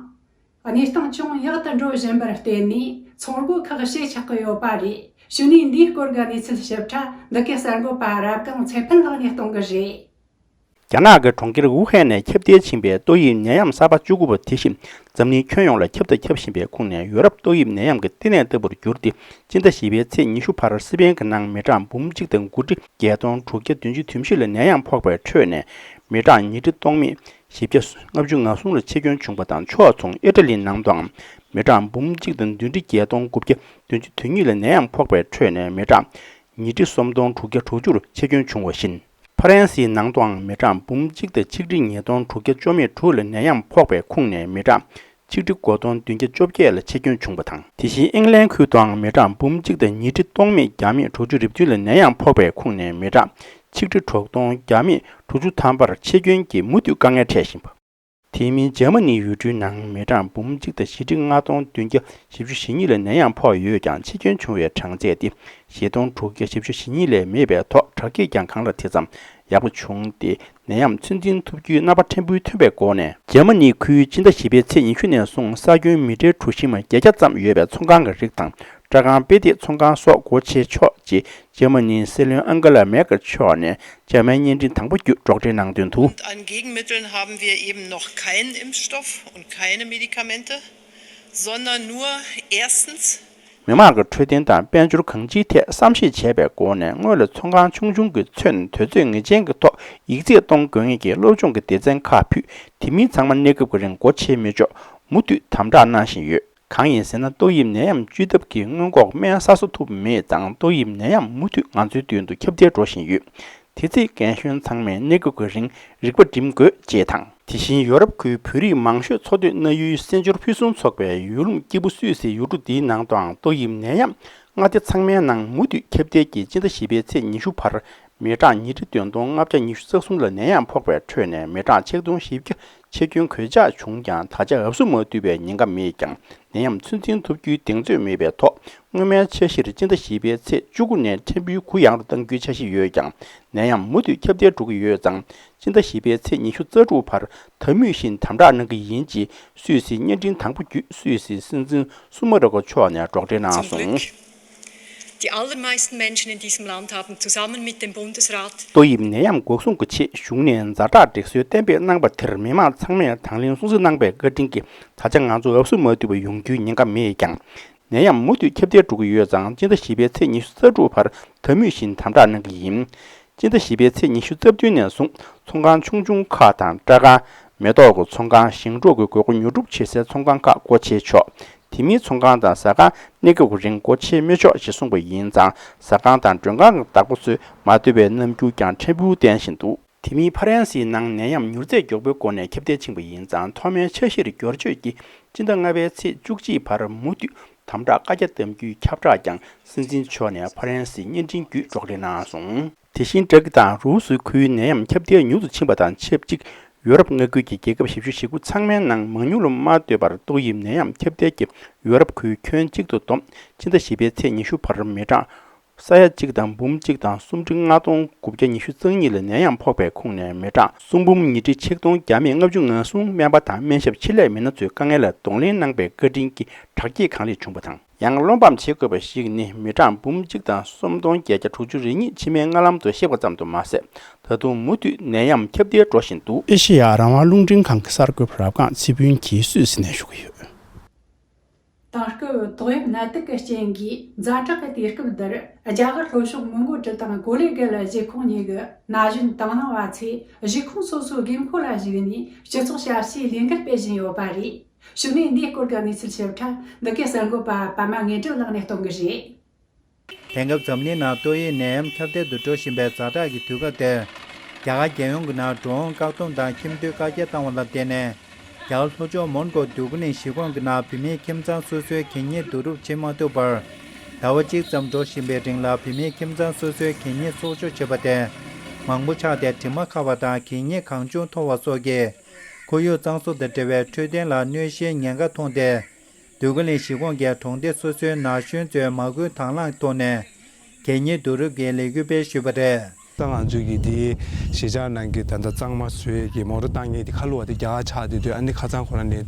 གནས་སྟངས་ཅུང་ཡག་ཏུ་འགྲོ་བཞིན་པར་བརྟེན་ནས་ཚོང་སྒོ་ཁག་ཕྱེ་ཆགས་ཀྱི་ཡོད་པ་རེད། གཞུག་ནས་འདིའི་སྐོར་གྱི་གནས་ཚུལ་ཞིབ་ཕྲ་འདི་གའི་གསར་འགོད་པ་རབ་སྒང་ཚེ་ཕུན་ལགས་ནས་གཏོང་གི་རེད། རྒྱ་ནག་གི་གྲོང་ཁྱེར་ཝུ་ཧན་ནས་ཁྱབ་གདལ་ཕྱིན་པའི་ཏོག་དབྱིབས་ནད་ཡམས་གསར་པ་བཅུ་དགུ་པ་དེ་བཞིན་འཛམ་གླིང་ཁྱོན་ཡོངས་ལ་ཁྱབ་དང་ཁྱབ་བཞིན་པའི་ཁོངས་ནས། ཡོ་རོབ་ཏོག་དབྱིབས་ནད་ཡམས་ཀྱི་བསྟི་གནས་ལྟ་བུར་གྱུར་ཏེ། སྤྱི་ཟླ་བཞི་པའི་ཚེས་ཉི་ཤུ་བར་སི་པན་གྱི་ནང་མི་གྲངས་འབུམ་གཅིག་དང་དགུ་ཁྲི་བརྒྱད་སྟོང་དྲུག་བརྒྱ་བདུན་ཅུ་དོན་བཞི་ལ་ནད་ཡམས་ཕོག་པའི་ཁྲོད་ནས། མི་གྲངས་ཉིས་ཁྲི་སྟོང་མེད་བཞི་བརྒྱ་ལྔ་བཅུ་ང་གསུམ་ལ་འཆི་སྐྱོན་བྱུང་བ་དང་། ཕྱོགས་མཚུངས་ཨི་ཊ་ལིའི་ནང་དུའང་མི་གྲངས་འབུམ་གཅིག་དང་བདུན་ཁྲི་བརྒྱད་སྟོང་དགུ་བརྒྱ་བདུན་ཅུ་དོན་གཉིས་ལ་ནད་ཡམས་ཕོག་པའི་ཁྲོད་ནས། མི་གྲངས་ཉིས་ཁྲི་སུམ་སྟོང་དྲུག་བརྒྱ་དྲུག་ཅུར་འཆི་སྐྱོན་བྱུང་བ་བཞིན། ཧྥ་རན་སིའི་ནང་དུའང་མི་གྲངས་འབུམ་གཅིག་དང་ཆིག་ཁྲི་ཉིས་སྟོང་དྲུག་བརྒྱ་བཅུ་མེད་དྲུག་ལ་ནད་ཡམས་ཕོག་པའི་ཁོངས་ནས། མི་གྲངས་ཆིག་ཁྲི་དགུ་སྟོང་བདུན་བརྒྱ་བཅོ་བརྒྱད་ལ་འཆི་སྐྱོན་བྱུང་བ་དང་། དེ་བཞིན་ཨིང་ལན་ཁུལ་དུའང་མི་གྲངས་འབུམ་གཅིག་དང་ཉིས་ཁྲི་སྟོང་མེད་བརྒྱ་མེད་དྲུག་ཅུ་རེ་བདུན་ལ་ནད་ཡམས་ཕོག་པའི་ཁོངས་ནས། མི་གྲངས་ཆིག་ཁྲི་དྲུག་སྟོང་བརྒྱ་མེད་དྲུག་ཅུ་ཐམ་པར་འཆི་སྐྱོན་གྱིས་མུ་མཐུད་དཀའ་ངལ་འཕྲད་བཞིན་པ། དེ་མིན་འཇར་མ་ནིའི་ཡུལ་གྲུའི་ནང་མི་གྲངས་འབུམ་གཅིག་དང་བཞི་ཁྲི་ལྔ་སྟོང་བདུན་བརྒྱ་བཞི་བཅུ་ཞེ་གཉིས་ལ་ནད་ཡམས་ཕོག་ཡོད་ཀྱང་། འཆི་སྐྱོན་བྱུང་བའི་གྲངས་ཚད་དེ་བཞི་སྟོང་དྲུག་བརྒྱ་བཞི་བཅུ་ཞེ་གཉིས་ལས་མེད་པའི་ཐོག། དྲག་སྐྱེད་ཀྱང་གང་ལ་དེ་ཙམ་ཡག་པོ་བྱུང་སྟེ། ནད་ཡམས་ཚོད་འཛིན་ཐུབ་རྒྱུའི་རྣམ་པ་ཕྲན་བུ་ཐོན་པའི་སྒོ་ནས། འཇར་མ་ནིའི་ཁུལ་སྤྱི་ཟླ་བཞི་པའི་ཚེས་ཉི་ཤུ་ནས་བཟུང་ས་ཁྱོན་མི་ཊར་གྲུ་བཞི་མ་བརྒྱད་བརྒྱ་ཙམ་ཡོད་པའི་ཚོང་ཁང་གི་རིགས་དང་། སྐྲ་ཁང་། དཔེ་དེབ་ཚོང་ཁང་སོགས་སྒོ་ཕྱེ་ཆོག་ཅེས་འཇར་མ་ནིའི་སྲིད་བློན་ཨང་གེ་ལ་མེར་ཀེལ་མཆོག་ནས་འཇར་མན་བརྙན་འཕྲིན་དང་པོ་བརྒྱུད་སྒྲོག་འགྲེལ་གནང་དོན་དུ། Und an Gegenmitteln haben wir eben noch keinen Impfstoff und keine Medikamente, sondern nur erstens མི་དམངས་ཀྱི་འཕྲོད་བསྟེན་དང་དཔལ་འབྱོར་གང་ཅིའི་ཐད་བསམ་ཤེས་བྱས་པའི་སྒོ་ནས། སྔོན་ལ་ཚོང་ཁང་ཆུང་ཆུང་གིས་ཚོན་དུས་ཚོད་ངེས་ཅན་གྱི་ཐོག་ཡིག་ཚད་གཏོང་དགོས་ངེས་ཀྱི་སློབ་སྦྱོང་གི་སྡེ་ཚན་ཁག་ཕུད། དེ་མིན་ཚང་མ་གནས་སྐབས་ཀྱི་རིང་སྒོ་ཕྱེ་མི་ཆོག་མུ་མཐུད་དམ་དྲག་གནང་བཞིན་ཡོད། གང་ཡིན་ཟེར་ན། ཏོག་དབྱིབས་ནད་ཡམས་བཅོས་ཐབས་ཀྱི་སྔོན་འགོག་སྨན་གསར་བཟོ་ཐུབ་མེད་ཙང་། ཏོག་དབྱིབས་ནད་ཡམས་མུ་མཐུད་ང་ཚོའི་མདུན་དུ་ཁྱབ་གདལ་འགྲོ་བཞིན་ཡོད། དེ་ཚེ་རྒན་གཞོན་ཚང་མས་གནས་སྐབས་ཀྱི་རིང་རིག་པ་སྒྲིམ་དགོས་ཅེས་དང་། དེ་བཞིན་ཡོ་རོབ་ཁུལ་བོད་རིགས་མང་ཤོས་འཚོ་སྡོད་གནང་ཡུལ་སེ་འབྱོར་ཕུན་སུམ་ཚོགས་པའི་ཡུལ་ལུང་སྐྱིད་པོ་སུད་སིའི་ཡུལ་གྲུ་འདིའི་ནང་དུའང་ཏོག་དབྱིབས་ནད་ཡམས་མངའ་སྡེ་ཚང་མའི་ནང་མུ་མཐུད་ཁྱབ་གདལ་གྱིས། སྤྱི་ཟླ་བཞི་པའི་ཚེས་ཉི་ཤུ་བར་མི་གྲངས་ཉིས་ཁྲི་བདུན་སྟོང་ལྔ་བརྒྱ་ཉི་ཤུ་རྩ་གསུམ་ལ་ནད་ཡམས་ཕོག་པའི་ཁྲོད་ནས། མི་གྲངས་ཆིག་སྟོང་བཞི་བརྒྱ་ ཆེད་སྐྱོན་གོད་ཆག་བྱུང་ཀྱང་ད་ཆ་འབབ་སུ་མ་བཏུབ་པའི་ཉེན་ཁ་མེད་ཀྱང་ནད་ཡམས་ཚོད་འཛིན་ཐུབ་རྒྱུའི་གདེང་ཚོད་མེད་པའི་ཐོག་སྔོན་མའི་འཆར་གཞིར་སྤྱི་ཟླ་བཞི་པའི་ཚེས་བཅུ་དགུ་ནས་ཕྲན་བུའི་གུ་ཡངས་རུ་གཏང་རྒྱུའི་འཆར་གཞི་ཡོད་ཀྱང་ནད་ཡམས་མུ་མཐུད་ཁྱབ་གདལ་འགྲོ་གི་ཡོད་ཙང་སྤྱི་ཟླ་བཞི་པའི་ཚེས་ཉི་ཤུ་རྩ་དྲུག་བར་ད་མུས་བཞིན་དམ་དྲག་གནང་གི་ཡིན་ཅེས་སུད་སིའི་བརྙན་འཕྲིན་དང་པོ་བརྒྱུད་སུད་སིའི་སྲིད་འཛིན་སུ་མ་རོ་ཀོ་མཆོག་ནས་སྒྲོག་འགྲེལ་གནང་སོང་། Die allermeisten Menschen in diesem Land haben zusammen mit dem Bundesrat ཏོག་དབྱིབས་ནད་ཡམས་འགོག་སྲུང་གི་ཆེད་གཞུང་ནས་ཛ་དྲག་སྒྲིག་སྲོལ་གཏན་འབེབས་གནང་པ་དེར་མི་མང་ཚང་མས་དང་ལེན་སྲུང་བརྩི་གནང་པའི་བཀའ་དྲིན་གྱིས་ད་ཆ་ང་ཚོ་འབབ་སུ་མ་བཏུབ་པ་ཡོང་རྒྱུའི་ཉེན་ཁ་མེད་ཀྱང་། ནད་ཡམས་མུ་མཐུད་ཁྱབ་གདལ་འགྲོ་གི་ཡོད་ཙང་སྤྱི་ཟླ་བཞི་པའི་ཚེས་ཉི་ཤུ་རྩ་དྲུག་བར་ད་མུས་བཞིན་དམ་དྲག་གནང་གི་ཡིན། སྤྱི་ཟླ་བཞི་པའི་ཚེས་ཉི་ཤུ་རྩ་བདུན་ནས་བཟུང་ཚོང་ཁང་ཆུང་ཆུང་ཁག་དང་སྐྲ་ཁང་། མེ་ཏོག་གི་ཚོང་ཁང་། ཞིང་འབྲོག་གི་དགོས་མཁོ་ཉོ་སྒྲུབ་བྱེད་སའི་ཚོང་ཁང་ཁག་སྒོ་ཕྱེ་ཆོག་དེ་མིན་ཚོང་ཁང་དང་ཟ་ཁང་གནས་སྐབས་ཀྱི་རིང་སྒོ་ཕྱེ་མི་ཆོག་ཅེས་གསུངས་པ་ཡིན་ཙང་ཟ་ཁང་དང་མགྲོན་ཁང་གི་བདག་པོ་ཚོས་མ་བསྡུ་བའི་རྣམ་འགྱུར་ཀྱང་ཕྲན་བུ་བསྟན་བཞིན་འདུག་དེ་མིན་ཕ་རན་སིའི་ནང་ནད་ཡམས་མྱུར་ཚད་མགྱོགས་པོའི་སྒོ་ནས་ཁྱབ་གདལ་ཕྱིན་པ་ཡིན་ཙང་ཐོག་མའི་འཆར་གཞིར་བསྒྱུར་བཅོས་ཀྱིས་སྤྱི་ཟླ་ལྔ་པའི་ཚེས་བཅུ་གཅིག་བར་མུ་མཐུད་དམ་དྲག་བཀའ་རྒྱ་གཏང་རྒྱུའི་ཁྱབ་བསྒྲགས་ཀྱང་སྲིད་འཛིན་མཆོག་ནས་ཕ་རན་སིའི་བརྙན་འཕྲིན་བརྒྱུད་སྒྲོག་འགྲེལ་གནང་སོང་། དེ་བཞིན་དྲག་དང་རུ་སུའི་ཁུལ་ནད་ཡམས་ཁྱབ་གདལ་མྱུར་དུ་ཕྱིན་པ་དང་ཆབས་ཅིག་ཡོ་རོབ་མངའ་ཁུལ་གྱི་རྒྱལ་ཁབ་བཞི་བཅུ་ཞེ་དགུ་ཚང་མའི་ནང་མང་ཉུང་ལ་མ་ལྟོས་པར་ཏོག་དབྱིབས་ནད་ཡམས་ཁྱབ་གདལ་གྱིས་ཡོ་རོབ་ཁུལ་ཁྱོན་གཅིག་ཏུ་བསྡོམས་ཕྱི་ཟླ་བཞི་པའི་ཚེས་ཉི་ཤུ་བར་མི་གྲངས་ས་ཡ་གཅིག་དང་འབུམ་གཅིག་དང་སུམ་ཁྲི་ལྔ་སྟོང་དགུ་བརྒྱ་ཉི་ཤུ་རྩ་གཉིས་ལ་ནད་ཡམས་ཕོག་པའི་ཁོངས་ནས་མི་གྲངས་སུམ་འབུམ་ཉི་ཁྲི་ཆིག་སྟོང་བརྒྱ་མེད་ལྔ་བཅུ་ང་གསུམ་སྨན་པ་དང་སྨན་ཞབས་ཆེད་ལས་མི་སྣ་ཚོས་དཀའ་ངལ་ལ་གདོང་ལེན་གནང་པའི་བཀའ་དྲིན་གྱིས་དྲག་སྐྱེད་གང་ལེགས་བྱུང་བ་དང་། ཡང་བློ་ཕམ་བྱེད་དགོས་པ་ཞིག་ནི་མི་གྲངས་འབུམ་གཅིག་དང་སུམ་སྟོང་བརྒྱད་བརྒྱ་དྲུག་ཅུ་རེ་གཉིས་འཆི་སྨན་སྔ་ལམ་དུ་གཤེགས་པ་ཙམ་དུ་མ་ཟད། ད་དུང་མུ་མཐུད་ནད་ཡམས་ཁྱབ་གདལ་འགྲོ་བཞིན་འདུག་ཨེ་ཤེ་ཡ་རང་དབང་རླུང་འཕྲིན་ཁང་གི་གསར་འགོད་པ་རབ་སྒང་ཚེ་ཕུན་གྱིས་སུད་སི་ནས་ཞུ་གི་ཡོད། དེང་སྐབས་ཏོག་དབྱིབས་ནད་དུག་གི་རྐྱེན་གྱིས་ཛ་དྲག་གི་དུས་སྐབས་འདིར་རྒྱ་གར་ལྷོ་ཕྱོགས་མོན་གྷོ་གྲུ་དང་གོ་ལེ་གྷལ་གཞིས་ཁོངས་གཉིས་ཀྱི་ན་གཞོན་དང་བླངས་པ་ཚོས་གཞིས་ཁོངས་སོ་སོའི་དགོས་མཁོ་ལ་གཞིགས་ནས་སྤྱི་ཚོགས་ཞབས་ཞུའི་ལས་འགུལ་སྤེལ་བཞིན་ཡོད་པ་རེད། གཞུག་ནས་འདིའི་སྐོར་གྱི་གནས་ཚུལ་ཞིབ་ཕྲ་འདི་གའི་གསར་འགོད་པ་པད་མ་དངོས་གྲུབ་ལགས་ནས་གཏོང་གི་རེད། དེང་སྐབས་འཛམ་གླིང་ནང་ཏོག་དབྱིབས་ནད་ཡམས་ཁྱབ་གདལ་དུ་འགྲོ་བཞིན་པའི་ཛ་དྲག་གི་དུས་སྐབས་དེར། རྒྱ་གར་རྒྱལ་ཡོངས་ཀྱི་ནང་འགྲོ་འོང་བཀག་སྡོམ་དང་ཁྱིམ་སྡོད་བཀག་རྒྱ་བཏང་བ་ལ་བརྟེན་ནས། རྒྱ་གར་ལྷོ་ཕྱོགས་མོན་གྷོ་འདོད་རྒུ་གླིང་གཞིས་ཁོངས་ཀྱི་ནང་བུད་མེད་ཁྱིམ་ཚང་སོ་སོའི་གད་སྙིགས་བསྡུ་རུབ་བྱེད་མ་ཐུབ་པར། ཟླ་བ་གཅིག་ཙམ་འགྲོ་བཞིན་པའི་རིང་ལ་བུད་མེད་ཁྱིམ་ཚང་སོ་སོའི་གད་སྙིགས་འཚོ་སྐྱོང་བྱེད་པ་དེ། མང་པོ་ཆགས་ཏེ་དྲི་མ་ཁ་བ་དང་གད་སྙིགས་གང་བྱུང་འཐོར་བ་སོགས་ཀྱིས། ཁོར་ཡུག་གཙང་བཟོ་དང་འབྲེལ་བའི་འཕྲོད་བསྟེན་ལ་གནོད་གཞིའི་ཉེན་ཁ་མཐོང་སྟེ། འདོད་རྒུ་གླིང་གཞིས་ཁོངས་ཀྱི་གྲོང་སྡེ་སོ་སོའི་ན་གཞོན་ཚོས་མ་བསྐུལ་དང་བླངས་ཐོག་ནས། གད་སྙིགས་བསྡུ་རུབ་ཀྱི་ལས་འགུལ་སྤེལ་ཞུས་པ་རེད། ད་ང་ཚོས་ཀྱི་དེའི་གཞིས་ཆགས་ནང་གི་ད་ལྟ་གཙང་མ་བཟོ་ཡས་ཀྱི་མོ་ཊ་བཏང་མཁན་དེ་ཁ་ལོ་བ་དེ་རྒྱ་གར་ཆགས་བསྡད་དུས་ཨ་ནི་ཁ་སང་ཁོ་རང་ནས་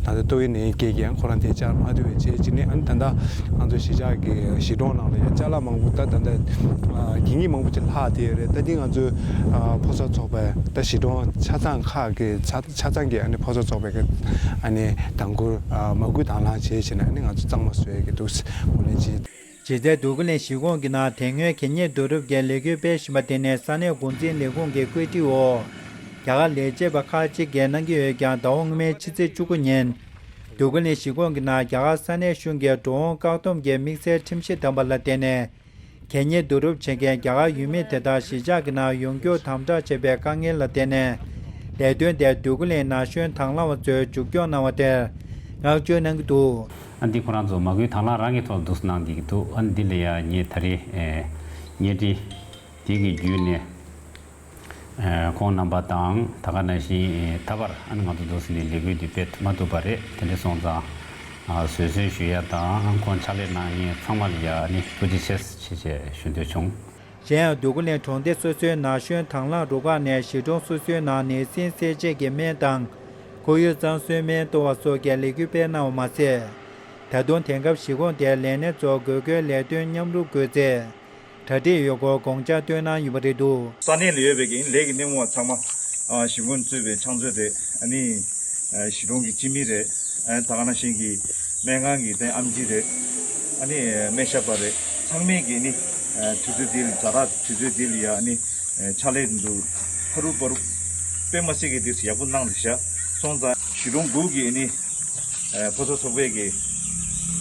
ད་ལྟ་ཏོག་དབྱིབས་ནད་ཡམས་སྐད་ཀྱིས་ཁོ་རང་དེ་བཅར་མ་ཐུབ་པའི་རྗེས་ཅི་ནས་ཨ་ནི་ད་ལྟ་ང་ཚོ་གཞིས་ཆགས་ཀྱི་གཞིས་གྲོང་ནང་ལ་ཡང་ཅ་ལག་མང་པོ་ད་ད་ལྟ་གད་སྙིགས་མང་པོ་ཅིག་ལྷག་བསྡད་ཡོད་རེད། ད་འདི་ང་ཚོའི་ཕོ་གསར་ཚོགས་པས་ད་གཞིས་གྲོང་ཆ་ཚང་ཁག་གི་ཆ་ཆ་ཚང་གི་ཨ་ནི་ཕོ་གསར་ཚོགས་པའི་གི་ཨ་ནི་དང་ཁུར་མ་བསྐུལ་དང་བླངས་བྱས་བྱས་ནས་ཨ་ནི་ང་ཚོ་གཙང་མ་བཟོ་ཡས་ཀྱི་འདུག་ངོས་ལེན་བྱས། གཞི་རྩའི་འདོད་རྒུ་གླིང་གཞིས་ཁོངས་ཀྱི་ནང་དེ་སྔོན་གད་སྙིགས་བསྡུ་རུབ་ཀྱི་ལས་འགུལ་སྤེལ་བཞིན་པ་དེ་ནི་ས་གནས་འགོ་འཛིན་ལས་ཁུངས་ཀྱི་བཀོད་སྒྲིག་འོག་རྒྱ་གར་ལས་བྱེད་པ་ཁག་ཅིག་གིས་གནང་གི་ཡོད་ཀྱང་ཟླ་བ་སྔོན་མའི་ཕྱི་ཚེས་བཅུ་དགུ་ཉིན། འདོད་རྒུ་གླིང་གཞིས་ཁོངས་ཀྱི་ནང་རྒྱ་གར་ས་གནས་གཞུང་གིས་འགྲོ་འོང་བཀག་སྡོམ་གྱི་དམིགས་བསལ་ཁྲིམས་གཞི་བསྡམས་པ་ལ་བརྟེན་ནས། གད་སྙིགས་བསྡུ་རུབ་བྱེད་མཁན་རྒྱ་གར་ཡུལ་མི་དེ་དག་གཞིས་ཆགས་ཀྱི་ནང་ཡོང་རྒྱུར་དམ་དྲག་བྱས་པའི་དཀའ་ངལ་ལ་བརྟེན་ནས། ལས་དོན་དེ་འདོད་རྒུ་གླིང་ན་གཞོན་དང་བླངས་པ་ཚོས་མཇུག་སྐྱོང་གནང་བ་དེར་བསྔགས་བརྗོད་གནང་གི་འདུག་ཨ་འདི་ཁོ་རང་ཚོ་མ་བསྐུལ་དང་བླངས་རང་གི་ཐོག་འདུག་སེ་གནང་བསྡད་ཀྱི་འདུག་ཨ་འདི་ལ་ཡ་ངས་ད་རེས་ཨེ་བརྙན་འཕྲིན་འདི་གི་བརྒྱུད་ནས་ཨེ་ཁོང་རྣམ་པ་དང་ད་ག་ནང་བཞིན་ཨེ་ད་བར་ཨ་ནི་ང་ཚོ་འདུག་སེ་ནས་ལས་འགུལ་འདི་སྤེལ་མ་ཐུབ་པ་རེད། དེ་འདྲ་སོང་ཙང་ཨ་བཟོད་གསོལ་ཞུ་ཡ་དང་ཁོང་ཕྱག་ལས་གནང་མཁན་ཚང་མ་ལ་ཡ་ཨ་ནི་ཐུགས་རྗེ་ཆེ་ཞེས་ཞུ་འདོད་བྱུང་། གཞན་ཡང་འདོད་རྒུ་གླིང་གྲོང་སྡེ་སོ་སོའི་ན་གཞོན་དང་བླངས་རུ་ཁག་ནས་གཞིས་གྲོང་སོ་སོའི་ནང་ནད་སྲིན་སེལ་ཆེད་ཀྱི་སྨན་དང་། ཁོར་ཡུག་གཙང་བཟོའི་སྨན་གཏོར་བ་སོགས་ཀྱི་ལས་འགུལ་སྤེལ་གནང་བ་མ་ཟད། ད་དུང་དེང་སྐབས་གཞིས་ཁོངས་དེར་ལས་སྣེ་ཚོ་དགོས་མཁོའི་ལས་དོན་མཉམ་རུབ་དགོས་ཚེ། གྲ་སྒྲིག་ཡོད་སྐོར་དགོངས་འཆར་བཏོན་གནང་ཡོད་པ་རེད་འདུག་ས་གནས་ལ་ཡོད་པའི་གི་ལས་ཀྱི་སྣེ་མོ་བ་ཚང་མ་ཨ་གཞིས་ཁོངས་གཙོས་པའི་ཕྱག་མཛོད་རེད། ཨ་ནི་ཨ་གཞིས་གྲོང་གི་སྤྱི་མི་རེད། ཨ་ད་ག་ནང་བཞིན་གྱི་སྨན་ཁང་གི་དེ་ཨེམ་ཆི་རེད། ཨ་ནི་སྨན་ཞབས་པ་རེད། ཚང་མས་གི་ནི་ཨ་དུས་ཚོད་འདི་ལ་ཛ་དྲག་དུས་ཚོད་འདི་ལ་ཡ་ཨ་ནི་ཨ་ཕྱག་ལས་འདུག་ཕ་རུ་པ་རུ་དཔེ་མ་སྲིད་ཀྱི་དུས་སུ་ཡག་པོ་གནང་འདུག་ཤག་སོང་ཙང་གཞིས་གྲོང་དགུ་གི་ཨ་ནི་ཨ་ཕོ་གསར་ཚོགས་པའི་གི་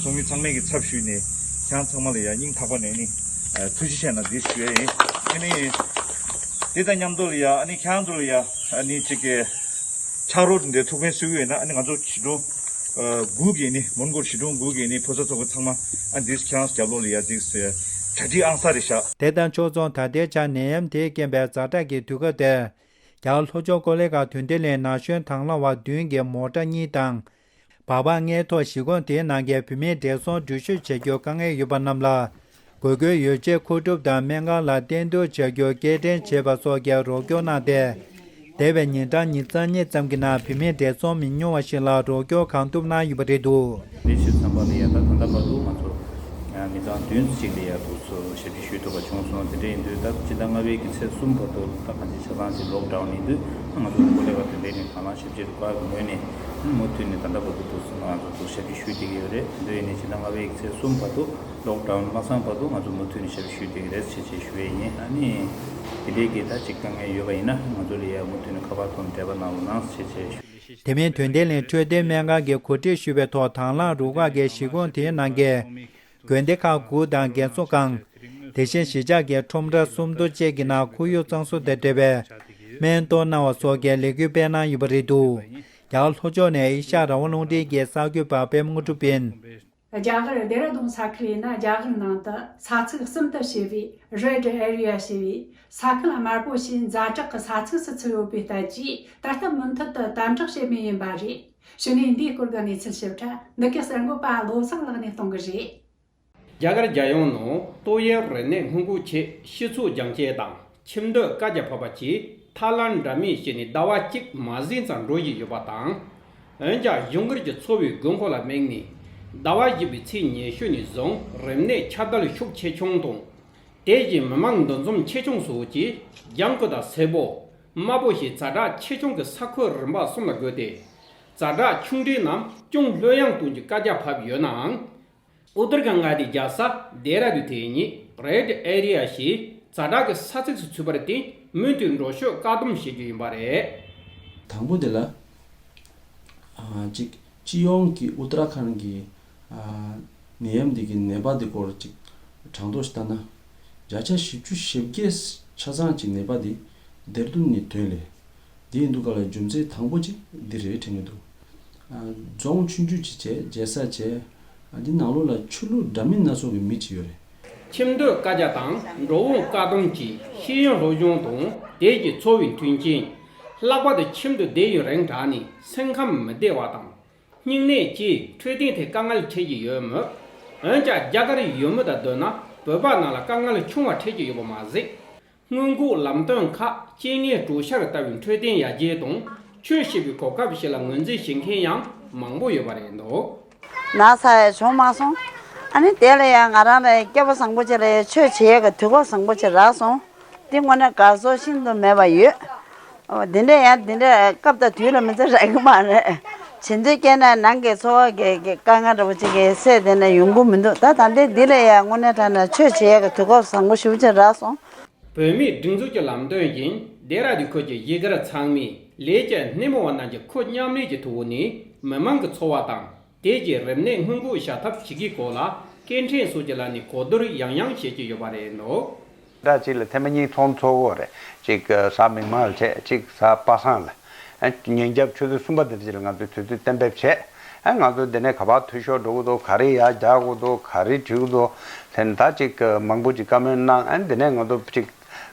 ཚོགས་མི་ཚང་མས་ཀྱི་ཚབ་ཞུས་ནས་ཁྱེད་རང་ཚང་མ་ལ་ཡང་སྙིང་ཐག་པ་ནས་ནི་ཨ་ཐུགས་རྗེ་ཆེ་གནང་འདི་ཞུ་ཡ་ཡིན། ཨ་ནི་དེ་དང་མཉམ་དུ་ལ་ཡ་ཨ་ནི་ཁྱེད་རང་ཚོ་ལ་ཡ་ཨ་ནི་གཅིག་གི་ཕྱག་རོགས་འདི་ཐུགས་ཕན་གསོས་ཀྱི་ཡོད་ན་ཨ་ནི་ང་ཚོ་གཞིས་གྲོང་ཨ་དགུ་གི་ནི་མོན་གྷོ་གཞིས་གྲོང་དགུ་གི་ནི་ཕོ་གསར་ཚོགས་པ་ཚང་མ་ཨ་འདི་ཁྱེད་རང་ཚོ་རྒྱབ་ལོགས་ལ་ཡ་འདི་གྲ་སྒྲིག་ཨང་གསར་རེད་ཤག་དེ་དང་ཕྱོགས་མཚུངས་ད་ལྟའི་ཆར་ནད་ཡམས་དེས་རྐྱེན་པས་ཛ་དྲག་གི་དུས་སྐབས་དེར། རྒྱ་གར་ལྷོ་ཕྱོགས་ཀོ་ལི་གྷལ་དོན་ལྡན་གླིང་ན་གཞོན་དང་བླངས་བ་བདུན་གྱིས་མོ་ཊ་གཉིས་དང་། སྦག་སྦག་ལྔའི་ཐོག་གཞིས་ཁོངས་དེའི་ནང་གི་བོད་མིའི་བགྲེས་སོང་འགྲུལ་བཞུད་བྱ་རྒྱུར་དཀའ་ངལ་ཡོད་པ་རྣམས་ལ། དགོས་མཁོའི་ཡོ་བྱད་མཁོ་སྒྲུབ་དང་སྨན་ཁང་ལ་གཏན་བསྡུ་བྱ་རྒྱུར་སྐྱེལ་འདྲེན་བྱས་པ་སོགས་ཀྱི་རོགས་སྐྱོར་གནང་སྟེ། འདས་པའི་ཉིན་གྲངས་ཉི་ཤུ་རྩ་གཉིས་ཙམ་གྱི་ནང་བོད་མིའི་བགྲེས་སོང་མི་ཉུང་བ་ཞིག་ལ་རོགས་སྐྱོར་གང་ཐུབ་གནང་ཡོད་པ་རེད་འདུག། དེ་བྱས་ཙམ་པ་ལ་ཡ་ད་ད་ལྟ་བར་དུ་ང་ཚོ་མི་གྲངས་བདུན་ཙམ་ཞིག་ལ་ཡ་འདུག་སེ་ཞབས་ཕྱི་ཞུ་ཐུབ་པ་བྱུང་སོང་། དེ་འདྲ་ཡིན་དུས་ད་སྤྱི་ཟླ་ལྔ་པའི་གི་ཚེས་གསུམ་བར་དུ་ད་གང་ཅི་ཆ་ཚང་ཅིག་ལོག་ཌའོན་ཡིན་དུས་ང་ཚོ་ཀོ་ལི་གྷལ་དོན་ལྡན་གླིང་དང་བླངས་ཞིབ་དཔྱད་རུ་ཁག་གི་ངོས་ནས་མུ་མཐུད་ནས་ད་ལྟ་བར་དུ་འདུག་སེ་ང་ཚོ་འདུག་ཞབས་ཕྱི་ཞུས་བསྡད་ཀྱི་ཡོད་རེད། དེ་འདྲ་ཡིན་ནའི་སྤྱི་ཟླ་ལྔ་པའི་གི་ཚེས་གསུམ་བར་དུ་ལོག་ཌའོན་མ་སངས་བར་དུ་ང་ཚོ་མུ་མཐུད་ནས་ཞབས་ཕྱི་ཞུས་བསྡད་ཀྱི་རེད་ཅེས་ཞུ་ཡས་ཡིན། ཨ་ནི་དེ་འདྲའི་གི་ད་ཅིག་དཀའ་ངལ་ཡོད་པ་ཡིན་ན་ང་ཚོ་ལ་ཡ་མུ་མཐུད་ནས་ཁ་པར་ཐོག་ནས་འབྲེལ་བ་གནང་རོགས་གནང་ཞེས་བྱས་ཞུ། དེ་མིན་དོན་ལྡན་གླིང་འཕྲོད་བསྟེན་སྨན་ཁང་གི་གོ་སྒྲིག་ཞུས་པའི་ཐོག་དང་བླངས་རུ་ཁག་གིས་གཞིས་ཁོངས་དེའི་ནང་གི་དགོན་སྡེ་ཁག་དགུ་དང་རྒན་གསོ་ཁང་། དེ་བཞིན་གཞིས་ཆགས་ཀྱི་ཁྲོམ་ར་སུམ་མདོ་བཅས་ཀྱི་ནང་ཁོར་ཡུག་གཙང་བཟོ་དང་འབྲེལ་བའི་སྨན་གཏོར་གནང་བ་སོགས་ཀྱི་ལས་འགུལ་སྤེལ་གནང་ཡོད་པ་རེད་འདུག། རྒྱ་གར་ལྷོ་ཕྱོགས་ནས་ཨེ་ཤ་ཡ་རང་དབང་རླུང་འཕྲིན་གྱི་གསར་འགོད་པ་པད་མ་དངོས་གྲུབ་ཡིན། རྒྱ་གར་ལྡེ་ར་ལྡུན་ས་ཁུལ་ཡིན་ན་རྒྱ་གར་ནང་དུ་ས་ཚིགས་གསུམ་དུ་ཕྱེ་བའི་Red Area ཞེས་པའི་ས་ཁུལ་དམར་པོ་ཞེས་ཛ་དྲག་གི་ས་ཚིགས་སུ་ཚུད་ཡོད་པའི་སྟབས་ཀྱིས་ད་ལྟ་མུ་མཐུད་དུ་དམ་དྲག་བྱེད་མུས་ཡིན་པ་རེད། གཞུག་ནས་འདིའི་སྐོར་གྱི་གནས་ཚུལ་ཞིབ་ཕྲ་འདི་གའི་གསར་འགོད་པ་བློ་བཟང་ལགས་ནས་གཏོང་གི་རེད། རྒྱ་གར་རྒྱལ་ཡོངས་ནང་ཏོག་དབྱིབས་རིམས་ནད་སྔོན་འགོག་ཆེད་སྤྱི་ཚོགས་སྦྱང་བྱེད་དང་ཁྱིམ་སྡོད་བཀའ་རྒྱ་ཕབ་པ་བཅས་ཐབས་ལམ་འདྲ་མིན་བྱས་ནས་ཟླ་བ་གཅིག་མ་ཟིན་ཙམ་འགྲོ་བཞིན་ཡོད་པ་དང་། འོན་ཀྱང་གཞུང་སྒེར་གྱི་འཚོ་བའི་དགོས་མཁོ་ལ་དམིགས་ནས་ཟླ་བ་བཞི་པའི་ཚེས་ཉི་ཤུ་ནས་བཟུང་རིམས་ནད་ཁྱབ་གདལ་ཤུགས་ཆེ་ཆུང་དང་། དེ་བཞིན་མི་མང་འདུ་འཛོམས་ཆེ་ཆུང་སོགས་ཀྱི་ལྗང་ཁུ་དང་སེར་པོ། དམར་པོ་ཞེས་ཛ་དྲག་ཆེ་ཆུང་གི་ས་ཁོངས་རིམ་པ་གསུམ་ལ་བགོས་ཏེ། ཛ་དྲག་ཆུང་འབྲིང་རྣམས་ཅུང་ལྷོད་ཡངས་གཏོང་རྒྱུའི་བཀའ་རྒྱ་ཕབ་ཡོད་ནའང་། ཨུ་ཏར་ཁ་མངའ་སྡེའི་རྒྱལ་ས་ལྡེ་ར་ལྡུན་དེ་ཉིད་Red Area ཞེས་ཛ་དྲག་གི་ས་ཚིགས་སུ་ཚུད་པར་བརྟེན་མུ་མཐུད་འགྲོ་ཕྱོགས་བཀག་སྡོམ་བྱེད་རྒྱུ་ཡིན་པ་རེད། དང་པོ་དེ་ལ། ཨ། གཅིག་སྤྱི་ཡོངས་ཀྱི་ཨུ་ཏར་ཁན་གྱི། ཨ། ནད་ཡམས་འདི་གི་ནད་པ་འདི་སྐོར་གཅིག་གྲངས་ཐོ་ཞིག་བལྟས་ན། བརྒྱ་ཆ་བཞི་བཅུ་ཞེ་བརྒྱད་ཆ་ཚང་གཅིག་ནད་པ་འདི་ལྡེ་ར་ལྡུན་ནས་ཐོན་ལེ། འདི་ཡིན་དུས་ག་ལ་རྒྱུ་མཚན་དང་པོ་གཅིག་འདི་རེད་དྲན་གྱི་འདུག། ཨ། རྫོང་ཆུང་ཆུང་ཅིག་བྱས་རྒྱལ་ས་བྱས། ཨ། འདི་ནང་ལོགས་ལ་ཆོས་ལུགས་འདྲ་མིན་སྣ་ཚོགས་ཀྱི་མི་ཅིག་ཡོད་རེད། ཁྱིམ་སྡོད་བཀའ་རྒྱ་དང་འགྲོ་འོང་བཀག་སྡོམ་གྱིས་ཤེས་ཡོན་སློབ་སྦྱོང་དང་དེ་བཞིན་འཚོ་བའི་མཐུན་རྐྱེན། ལྷག་པར་དུ་ཁྱིམ་དུ་བསྡད་ཡུན་རིང་དྲགས་ནས་སེམས་ཁམས་མི་བདེ་བ་དང་། སྙིང་ནད་བཅས་འཕྲོད་བསྟེན་ཐད་དཀའ་ངལ་འཕྲད་ཀྱི་ཡོད་མོད། འོན་ཀྱང་རྒྱ་གར་ཡུལ་མི་དང་བསྡུར་ན་བོད་པ་ནང་ལ་དཀའ་ངལ་ཆུང་བ་འཕྲད་ཀྱི་ཡོད་པ་མ་ཟད། སྔོན་འགོག་ལམ་སྟོན་ཁག་རྐྱེན་ངན་གྲོགས་ཤར་ལྟ་བུའི་འཕྲོད་བསྟེན་ཡར་རྒྱས་དང་ཆོས་བཤད་པའི་གོ་སྐབས་ཤིག་ལ་ངོས་འཛིན་བྱེད་མཁན་ཡང་མང་པོ་ཡོད་པ་རེད་འདུག། ན་ཚ་ཡང་བྱུང་མ་སོང་། ཨ་ནི་དེ་ལ་ཡང་ང་རང་ལ་སྐལ་པ་བཟང་པོ་ཅིག་ལ་ཡང་ཆོས་བྱེད་ཡས་ཀྱི་དུས་སྐབས་བཟང་པོ་ཅིག་རག་སོང་། འདི་དངོས་གནས་དགའ་ཚོར་ཤིན་ཏུ་མེད་པ་ཡོད། འོ། འདི་འདྲ་ཡང་འདི་འདྲ་སྐབས་དང་དུས་ལ་མི་ཚེ་རག་གི་མ་རེད། བྱེད་འདོད་སྐྱེས་ན་ནང་གི་འཚོ་བ་གི་གི་དཀའ་ངལ་འདྲ་པོ་ཅིག་གི་སེལ་བསྡད་ན་ཡོང་གི་མི་འདུག། ད་ད་ལྟའི་འདི་ལ་ཡང་དངོས་གནས་དྲང་གནས་ཆོས་བྱེད་ཡས་ཀྱི་དུས་སྐབས་བཟང་པོ་ཞེ་པོ་ཅིག་རག་སོང་། བོད་མིའི་སྒྲིག་འཛུགས་ཀྱི་ལམ་སྟོན་བཞིན་ལྡེ་ར་ལྡུན་ཁུལ་གྱི་གཞིས་སྒར་ཚང་མས་ལས་ཀྱི་སྣེ་མོ་བ་རྣམས་ཀྱི་ཁོག་མཉམ་ལས་ཀྱི་ཐོག་ནས་མི་མང་གི་འཚོ་བ་དང་དེ་རྗེས་རིམས་ནད་སྔོན་འགོག་བྱ་ཐབས་བྱེད་ཀྱི་སྐོར་ལ་སྐད་འཕྲིན་སོགས་ཀྱི་ལམ་ནས་གོ་བསྡུར་ཡང་ཡང་བྱེད་ཀྱི་ཡོད་པ་རེད་འདུག། འདྲ་གཅིག་ལ་ཐེངས་མ་གཉིས་ཚོགས་འདུ་ཚོགས་ཀྱི་ཡོད་རེད། གཅིག་གཟའ་མིག་དམར་བྱས། གཅིག་གཟའ་པ་སངས་ལ། ཨ། ཉིན་རྒྱབ་ཆུ་ཚོད་གསུམ་པ་དེ་ཚོ་ལ་ང་ཚོས་དུས་ཚོད་གཏན་འབེབས་བྱས། ཨ། ང་ཚོ་འདི་ནས་ག་པར་འཐུས་ཤོར་འགྲོ་གི་འདུག། ག་རེ་ཡར་རྒྱག་དགོས་འདུག། ག་རེ་བྲིས་དགོས་འདུག། དེ་ནས་ད་ཅིག་མང་པོ་ཅིག་བཀའ་མོལ་གནང་། ཨ། འདི་ནས་ང་ཚོ་ཅིག་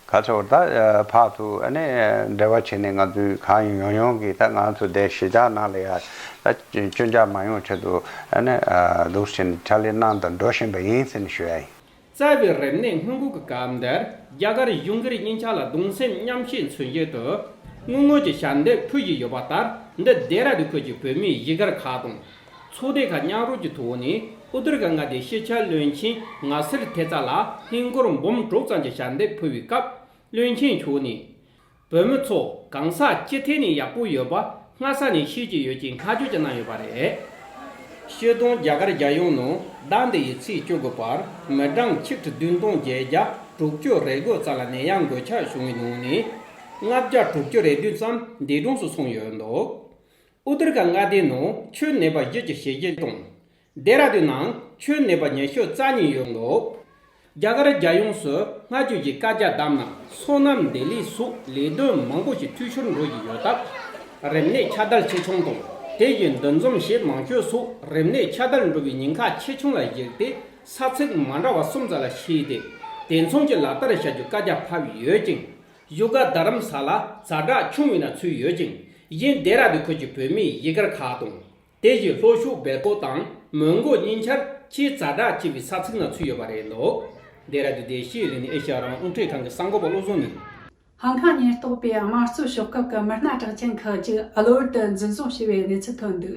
ག་ཚོད་ད་ཕར་ཚུར་ཨ་ནི་འབྲེལ་བ་བྱས་ནས་ང་ཚོས་གང་ཡོང་ཡོང་གི་ད་ང་ཚོ་འདིར་གཞིས་ཆགས་ནང་ལ་ཡ་ད་སྐྱོན་ཆ་མ་ཡོང་ཆེད་དུ་ཨ་ནི་འདུག་སེ་བྱས་ནས་ཕྱག་ལས་གནང་དང་འགྲོ་བཞིན་པ་ཡིན་ཟེར་ནས་ཞུ་ཡ་ཡིན། རྩ་བའི་རིམས་ནད་སྔོན་འགོག་གི་སྐབས་འདིར་རྒྱ་གར་གཞུང་སྒེར་གཉིས་ཆ་ལ་གདུང་སེམས་མཉམ་སྐྱེད་མཚོན་ཆེད་དུ་སྔོན་འགོག་གི་ཞལ་འདེབས་ཕུལ་བཞིན་ཡོད་པ་ལྟར། འདི་ལྡེ་ར་ལྡུན་ཁུལ་གྱི་བོད་མིའི་གཞིས་སྒར་ཁག་དང་ཚོགས་སྡེ་ཁག་མཉམ་རུབ་ཀྱི་ཐོག་ནས་ཨུ་ཏར་ཁ་མངའ་སྡེའི་སྤྱི་ཁྱབ་བློན་ཆེན་ངག་དབང་ཐེབས་རྩ་ལ་ཧིན་སྒོར་འབུམ་དྲུག་ཙམ་གྱི་ཞལ་འདེབས་ཕུལ་བའི་སྐབས། བློན་ཆེན་མཆོག་ནས། བོད་མི་ཚོ་གང་ཟག་སྤྱི་ཐད་ནས་ཡག་པོ་ཡོད་པ་སྔ་ས་ནས་ཤེས་ཀྱི་ཡོད་ཅེས་བསྔགས་བརྗོད་ཀྱང་གནང་ཡོད་པ་རེད། སྤྱིར་བཏང་རྒྱ་གར་རྒྱལ་ཡོངས་ནང་ཟླ་འདི་ཡི་ཚེས་བཅུ་དགུ་བར་མི་གྲངས་ཆིག་ཁྲི་བདུན་སྟོང་བརྒྱད་བརྒྱ་དྲུག་ཅུ་རེ་དགུ་ཙམ་ལ་ནད་ཡམས་འགོས་ཁྱབ་བྱུང་བའི་ནང་ནས་ལྔ་བརྒྱ་དྲུག་ཅུ་རེ་བདུན་ཙམ་འདས་གྲོངས་སུ་སོང་ཡོད་འདུག། ཨུ་ཏར་ཁ་མངའ་སྡེའི་ནང་ཆུའི་ནད་པ་བཞི་བཅུ་ཞེ་བརྒྱད་དང་། ལྡེ་ར་ལྡུན་ནང་ཆུའི་ནད་པ་ཉི་ཤུ་རྩ་གཉིས་ཡོད་འདུག། རྒྱ་གར་རྒྱལ་ཡོངས་སུ་སྔ་རྒྱུད་ཀྱི་བཀའ་རྒྱ་བསྡམས་ན་སོ་ནམ་བདེ་ལེགས་སོགས་ལས་དོན་མང་པོ་ཞིག་འཐུས་ཤོར་འགྲོ་བཞིན་ཡོད་སྟབས། རིམས་ནད་ཁྱབ་གདལ་ཆེ་ཆུང་དང་དེ་བཞིན་འདུ་འཛོམས་བྱེད་མང་ཤོས་སོགས་རིམས་ནད་ཁྱབ་གདལ་འགྲོ་བའི་ཉེན་ཁ་ཆེ་ཆུང་ལ་གཞིགས་ཏེ་ས་ཚིགས་མ་འདྲ་བ་གསུམ་ཙམ་ལ་ཕྱེས་ཏེ་དེ་མཚུངས་ཀྱི་ལག་བསྟར་བྱ་རྒྱུ་བཀའ་རྒྱ་ཕབ་ཡོད་ཅིང་། བཞུགས་སྒར་རྡ་རམ་ས་ལ་ཛ་དྲག་ཆུང་བའི་ནང་ཚུད་ཡོད་ཅིང་། གཞན་ལྡེ་ར་ལྡུན་ཁུལ་གྱི་བོད་མིའི་ཡུལ་གར་ཁག་དང་། དེ་བཞིན་ལྷོ་ཕྱོགས་སྦེལ་ཀོབ་དང་མོན་གྷོ་གཉིས་ཆར་ཆེས་ཛ་དྲག་ཆེ་བའི་ས་ཚིགས་ནང་ཚུད་ཡོད་པ་རེད་འདུག་ལྡེ་ར་ལྡུན་བདེ་སྐྱིད་གླིང་ནས་ཨེ་ཤ་ཡ་རང་དབང་རླུང་འཕྲིན་ཁང་གི་གསར་འགོད་པ་བློ་བཟང་ནས། ཧང་ཀང་ཉེན་རྟོག་པས་དམངས་གཙོ་ཤོག་ཁག་གི་མི་སྣ་གྲགས་ཅན་ཁག་ཅིག་གློ་བུར་དུ་འཛིན་བཟུང་བྱས་པའི་གནས་ཚུལ་ཐོན་འདུག་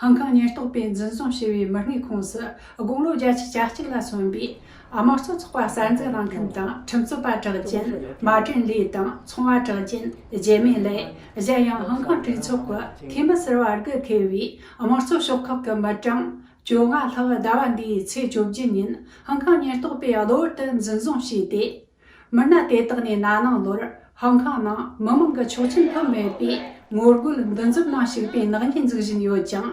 ཧང་ཀང་ཉེན་རྟོག་པས་འཛིན་བཟུང་བྱས་པའི་མི་སྣའི་ཁོངས་སུ་དགུང་ལོ་བརྒྱད་ཅུ་གྱ་གཅིག་ལ་སོན་པའི་དམངས་གཙོ་ཚོགས་པ་གསར་འཛུགས་གནང་མཁན་དང་ཁྲིམས་རྩོད་པ་གྲགས་ཅན་མ་ཀྲིན་ལི་དང་ཚོང་བ་གྲགས་ཅན་ཇེ་མིན་ལེ། གཞན་ཡང་ཧང་ཀང་གྲོས་ཚོགས་ཀྱི་འཐུས་མི་ཟུར་པ་དགུ་འཁོད་པའི་དམངས་གཙོ་ཤོག་ཁག་གི་མི་གྲངས་བཅོ་ལྔ་ལྷག་ཟླ་བ་འདིའི་ཚེས་བཅོ་བརྒྱད་ཉིན་ཧང་ཀང་ཉེན་རྟོག་པས་གློ་བུར་དུ་འཛིན་བཟུང་བྱས་ཏེ། མི་སྣ་དེ་དག་ནས་ན་ནིང་ལོར་ཧང་ཀང་ནང་མི་མང་གི་ཆོག་མཆན་ཐོབ་མེད་པའི་ངོ་རྒོལ་འདུ་འཛོམས་ནང་ཞུགས་པའི་ནག་ཉེས་འཛུགས་བཞིན་ཡོད་ཅིང་།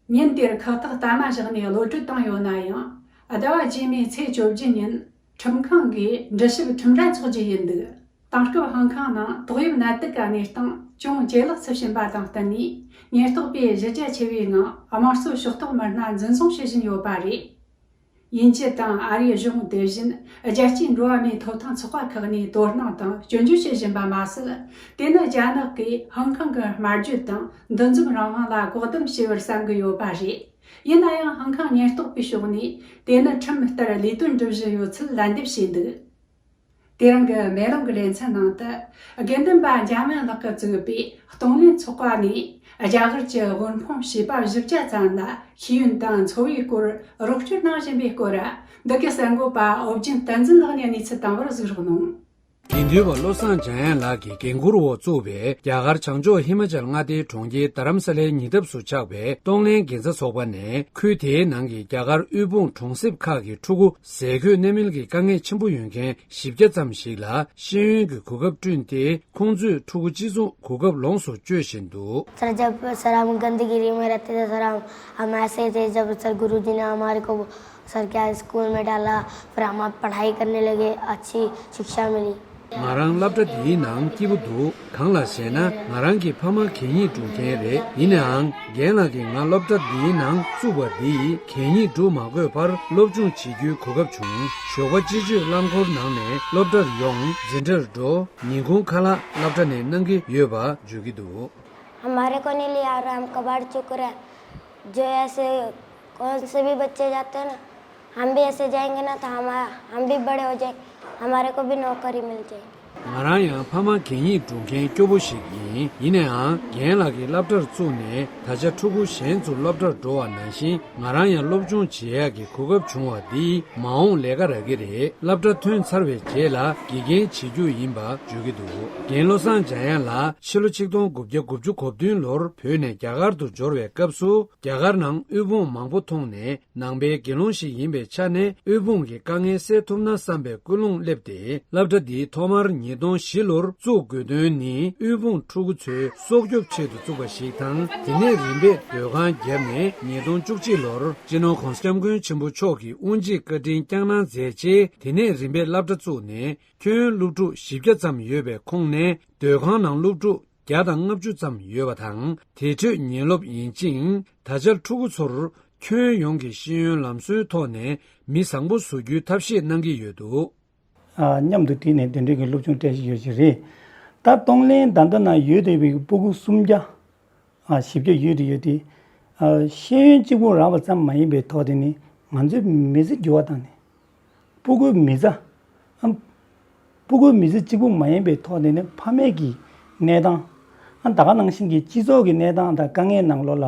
ཉིན་དེར་ཁག་ཐེག་ལྟ་མ་བཞག་ནས་གློད་གྲོལ་བཏང་ཡོད་ན་ཡང་། ཟླ་བ་རྗེས་མའི་ཚེས་བཅོ་བརྒྱད་ཉིན་ཁྲིམས་ཁང་གིས་འདྲི་ཞིབ་ཁྲིམས་ར་འཚོགས་རྒྱུ་ཡིན་འདུག་དེང་སྐབས་ཧང་ཀང་ནང་ཏོག་དབྱིབས་ནད་དུག་གི་གནས་སྟངས་ཅུང་ཇེ་ལེགས་སུ་ཕྱིན་པ་དང་བསྟུན་ནས། ཉེན་རྟོག་པས་གཞི་རྒྱ་ཆེ་བའི་ངང་དམངས་གཙོ་ཤོག་ཐོག་མི་སྣ་འཛིན་བཟུང་བྱེད་བཞིན་ཡོད་པ་རེད། དབྱིན་ཇི་དང་ཨ་རིའི་གཞུང་། དེ་བཞིན་རྒྱལ་སྤྱིའི་འགྲོ་བ་མིའི་ཐོབ་ཐང་ཚོགས་པ་ཁག་ནས་དོ་སྣང་དང་སྐྱོན་བརྗོད་བྱེད་བཞིན་པ་མ་ཟད། དེ་ནི་རྒྱ་ནག་གིས་ཧང་ཀང་གི་སྨྲ་བརྗོད་དང་འདུ་འཛོམས་རང་དབང་ལ་བཀག་སྡོམ་བྱས་པར་བསམ་གྱི་ཡོད་པ་རེད། ཡིན་ན་ཡང་ཧང་ཀང་ཉེན་རྟོག་པའི་ཕྱོགས་ནས་དེ་ནི་ཁྲིམས་ལྟར་ལས་དོན་སྒྲུབ་བཞིན་ཡོད་ཚུལ་ལན་འདེབས་བྱས་འདུག་དེ་རིང་གི་མེ་ལོང་གི་ལེ་ཚན་ནང་དུ། དགེ་འདུན་པ་འཇམ་དབྱངས་ལགས་ཀྱིས་བཙུགས་པའི་གཏོང་ལེན་ཚོགས་པ་ནས་རྒྱ་གར་གྱི་དབུལ་ཕོངས་བྱིས་པ་བཞི་བརྒྱ་ཙམ་ལ་ཤེས་ཡོན་དང་འཚོ་བའི་སྐོར་རོགས་སྐྱོར་གནང་བཞིན་པའི་སྐོར། འདི་གའི་གསར་འགོད་པ་ཨོ་རྒྱན་བསྟན་འཛིན་ལགས་ནས་གནས་ཚུལ་དང་པོར་གཟིགས་རོགས་གནང་། དགེ་འདུན་པ་བློ་བཟང་འཇམ་དབྱངས་ལགས་ཀྱི་འགན་འཁུར་འོག་བཙུགས་པའི་རྒྱ་གར་བྱང་ཕྱོགས་ཧི་མ་ཅལ་མངའ་སྡེའི་གྲོང་ཁྱེར་རྡ་རམ་ས་ལའི་ཉེ་འདབས་སུ་ཆགས་པའི་གཏོང་ལེན་འགན་འཛིན་ཚོགས་པ་ནས། ཁུལ་དེའི་ནང་གི་རྒྱ་གར་དབུལ་ཕོངས་གྲོང་གསེབ་ཁག་གི་ཕྲུ་གུ་ཟས་གོས་གནས་མལ་གྱི་དཀའ་ངལ་ཆེན་པོ་ཡོད་མཁན་བཞི་བརྒྱ་ཙམ་ཞིག་ལ་ཤེས་ཡོན་གྱི་གོ་སྐབས་བསྐྲུན་ཏེ། ཁོང་ཚོས་ཕྲུ་གུ་སྤྱི་ཚོགས་གོ་སྐབས་ལོངས་སུ་སྤྱོད་བཞིན་འདུག་སར་जब सर हम गंदगी में रहते थे सर हम हम ऐसे ही थे जब सर गुरुजी ने हमारे को सर क्या स्कूल में डाला फिर हम पढ़ाई करने लगे अच्छी शिक्षा मिली ང་རང་སློབ་གྲྭ་འདིའི་ནང་སྐྱིད་པོ་འདུག་གང་ལགས་ཟེར་ན་ང་རང་གི་ཕ་མ་གད་སྙིགས་སྒྲུག་མཁན་རེད། ཡིན་ནའང་རྒན་ལགས་ཀྱིས་ང་སློབ་གྲྭ་འདིའི་ནང་བཙུགས་པ་འདིས་གད་སྙིགས་སྒྲུག་མ་དགོས་པར་སློབ་སྦྱོང་བྱེད་རྒྱུའི་གོ་སྐབས་བྱུང་། ཞོགས་པ་སྤྱི་སྤྱོད་རླངས་འཁོར་ནང་ནས་སློབ་གྲྭར་ཡོང་། འཛིན་གྲྭར་འགྲོ། ཉིན་གུང་ཁ་ལག་སློབ་གྲྭ་ནས་གནང་གི་ཡོད་པ་བརྗོད་ཀྱི་འདུག हमारे को नहीं लिया और हम कबाड़ चुक रहे जो ऐसे कौन से भी बच्चे जाते हैं ना हम भी ऐसे जाएंगे ना तो हम हम भी बड़े हो जाएंगे हमारे को भी नौकरी मिल जाएगी ང་རང་ཡང་ཕ་མ་གད་སྙིགས་སྒྲུག་མཁན་སྐྱོ་པོ་ཞིག་ཡིན། ཡིན་ནའང་རྒན་ལགས་ཀྱིས་སློབ་གྲྭར་བཙུགས་ནས་ད་ཆ་ཕྲུ་གུ་གཞན་ཚོ་སློབ་གྲྭར་འགྲོ་བ་ནང་བཞིན་ང་རང་ཡང་སློབ་སྦྱོང་བྱེད་ཡག་གི་གོ་སྐབས་བྱུང་བ་འདིས་མ་འོངས་ལས་ཀ་རག་གི་རེད། སློབ་གྲྭ་ཐོན་ཚར་བའི་རྗེས་ལ་དགེ་རྒན་བྱེད་རྒྱུ་ཡིན་པ་བརྗོད་ཀྱི་འདུག་རྒན་བློ་བཟང་འཇམ་དབྱངས་ལགས་ཕྱི་ལོ་ཆིག་སྟོང་དགུ་བརྒྱ་དགུ་བཅུ་གོ་བདུན་ལོར་བོད་ནས་རྒྱ་གར་དུ་འབྱོར་བའི་སྐབས་སུ་རྒྱ་གར་ནང་དབུལ་ཕོངས་མང་པོ་མཐོང་ནས། ནང་པའི་དགེ་སློང་ཞིག་ཡིན་པའི་ཆ་ནས་དབུལ་ཕོངས་ཀྱི་དཀའ་ངལ་སེལ་ཐུབ་ན་བསམ་པའི་ཀུན་སློང་སླེབས་ཏེ། སློབ་གྲྭ་འདི་ཐོག་མར་ཉིས་སྟོང་བཞི་ལོར་བཙུགས་དགོས་དོན་ནི་དབུལ་ཕོངས་ཕྲུ་གུ་ཚོའི་སྲོག་སྐྱོབ་ཆེད་དུ་བཙུགས་པ་ཞིག་དང་། དེ་ནས་རིམ་པས་སྡོད་ཁང་བརྒྱབ་ནས་ཉིས་སྟོང་བཅུ་གཅིག་ལོར་སྤྱི་ནོར་༧གོང་ས་༧སྐྱབས་མགོན་ཆེན་པོ་མཆོག་གིས་དབུ་འབྱེད་བཀའ་དྲིན་བསྐྱངས་གནང་མཛད་རྗེས། དེ་ནས་རིམ་པས་སློབ་གྲྭ་བཙུགས་ནས་ཁྱོན་སློབ་ཕྲུག་བཞི་བརྒྱ་ཙམ་ཡོད་པའི་ཁོངས་ནས་སྡོད་ཁང་ནང་སློབ་ཕྲུག་བརྒྱ་དང་ལྔ་བཅུ་ཙམ་ཡོད་པ་དང་། དེ་འཕྲོས་ཉིན་སློབ་ཡིན་ཕྱིན། ད་ཆར་ཕྲུ་གུ་ཚོར་ཁྱོན་ཡོངས་ཀྱི་ཤེས་ཡོན་ལམ་སྲོལ་ཐོག་ནས་མི་བཟང་པོ་བཟོ་རྒྱུའི་ཐབས་ཤེས་གནང་གི་ཡོད་འདུག་ཨ། མཉམ་དུ་བསྡུས་ནས་དེ་འདྲའི་གི་སློབ་སྦྱོང་སྤྲད་བཞིན་ཡོད་ཀྱི་རེད། ད་གཏོང་ལེན་ད་ལྟ་ན་ཡོད་བསྡད་པའི་ཕྲུ་གུ་སུམ་བརྒྱ། ཨ། བཞི་བརྒྱ་ཡོད་དེ་ཡོད་དེ། ཨ། ཤེས་ཡོན་གཅིག་པུ་རག་པ་ཙམ་མ་ཡིན་པའི་ཐོག་དེ་ནི་ང་ཚོའི་མི་ཚེ་འགྱུར་བ་བཏང་ནས། ཕྲུ་གུའི་མི་ཚེ། ཨ། ཕྲུ་གུའི་མི་ཚེ་གཅིག་པུ་མ་ཡིན་པའི་ཐོག་དེ་ནི་ཕ་མས་ཀྱི་གནས་སྟངས། ཨ། ད་ག་ནང་བཞིན་གྱི་སྤྱི་ཚོགས་ཀྱི་གནས་སྟངས་དང་དཀའ་ངལ་ནང་ལོགས་ལ་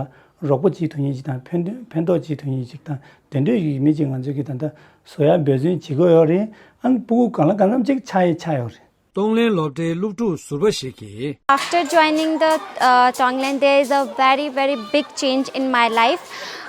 རོགས་པ་བྱེད་ཐུབ་མཁན་ཞིག་དང་ཕན་ཕན་ཐོགས་བྱེད་ཐུབ་མཁན་ཞིག་དང་དེ་འདྲའི་ཡུལ་མི་ཅིག་ང་ཚོས་ཀྱི་ད་ལྟ་བཟོ་ཡ་འབད་བརྩོན་བྱེད་དགོས་ཡོད་རེད། ཨ། ཕྲུ་གུ་གང་ལ་གང་འཚམ་ཅིག་ཆགས་ཡས་ཆགས་ཡོད་རེད། གཏོང་ལེན་སློབ་གྲྭའི་སློབ་ཕྲུག་ཟུར་པ་ཞིག་གིས། After joining the uh, Tonglen, there is a very, very big change in my life,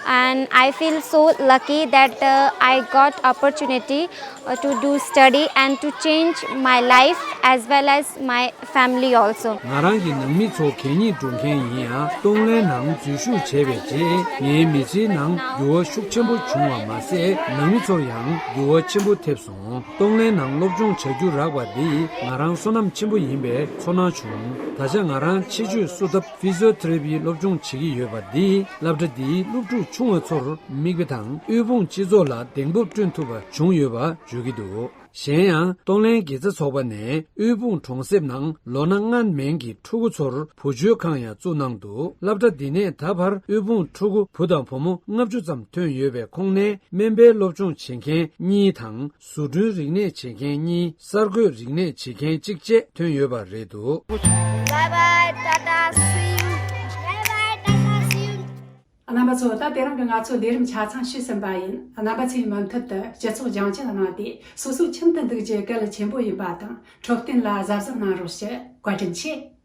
and I feel so lucky that uh, I got opportunity uh, to do study and to change my life as well as my family also. ང་རང་གི་ནང་མི་ཚོ་གད་སྙིགས་སྒྲུག་མཁན་ཡིན་ཡང་གཏོང་ལེན་ནང་འཛུལ་ཞུགས་བྱས་པའི་རྗེས་ངའི་མི་ཚེའི་ནང་འགྱུར་བ་ཤུགས་ཆེན་པོ་བྱུང་བ་མ་ཟད་ནང་མི་ཚོར་ཡང་འགྱུར་བ་ཆེན་པོ་ཐེབས་སོང་། གཏོང་ལེན་ནང་སློབ་སྦྱོང་བྱ་རྒྱུ་རག་པ་འདིས་ང་རང་བསོད་ནམས་ཆེན་པོ་ཡིན་པའི་ཚོར་སྣང་བྱུང་། ད་ཆ་ང་རང་ཕྱི་བཅོས་གསོ་ཐབས་ཕི་ཟི་ཡོ་ཐེ་ར་པི་སློབ་སྦྱོང་བྱེད་ཀྱི་ཡོད་པ་འདིས་སློབ་གྲྭ་འདིའི་སློབ་ཕྲུག་ཆུང་བ་ཚོར་མིག་དཔེ་དང་དབུལ་ཕོངས་སྤྱི་ཚོགས་ལ་གདེང་སྤོབས་བསྐྲུན་ཐུབ་པ་བྱུང་ཡོད་པ་བརྗོད་ཀྱི་འདུག་གཞན་ཡང་གཏོང་ལེན་དགེ་རྩ་ཚོགས་པ་ནས་དབུལ་ཕོངས་གྲོང་གསེབ་ནང་ལོ་ན་ལྔ་མན་གྱི་ཕྲུ་གུ་ཚོར་བུ་བཅོལ་ཁང་ཡང་བཙུགས་གནང་འདུག་སློབ་གྲྭ་འདི་ནས་ད་བར་དབུལ་ཕོངས་ཕྲུ་གུ་བུ་དང་བུ་མོ་ལྔ་བཅུ་ཙམ་ཐོན་ཡོད་པའི་ཁོངས་ནས་སྨན་པའི་སློབ་སྦྱོང་བྱེད་མཁན་གཉིས་དང་། བཟོ་སྐྲུན་རིག་གནས་བྱེད་མཁན་གཉིས། གསར་འགོད་རིག་གནས་བྱེད་མཁན་གཅིག་བཅས་ཐོན་ཡོད་པ་རེད་འདུག Bye bye, Tata, see you. Bye bye, Tata, see you. རྣམ་པ་ཚོ། ད་དེ་རིང་གི་ང་ཚོའི་ལས་རིམ་ཆ་ཚང་ཞུས་ཟིན་པ་ཡིན། རྣམ་པ་ཚོས་མུ་མཐུད་དུ་སྤྱི་ཚོགས་སྦྱང་བརྩོན་གནང་སྟེ། སོ་སོ་ཁྱིམ་དུ་འདུག་རྒྱུ་གལ་ཆེན་པོ་ཡིན་པ་དང་། འཕྲོད་བསྟེན་ལ་གཟབ་གཟབ་གནང་རོགས་ཞུ། བཀའ་དྲིན་ཆེ།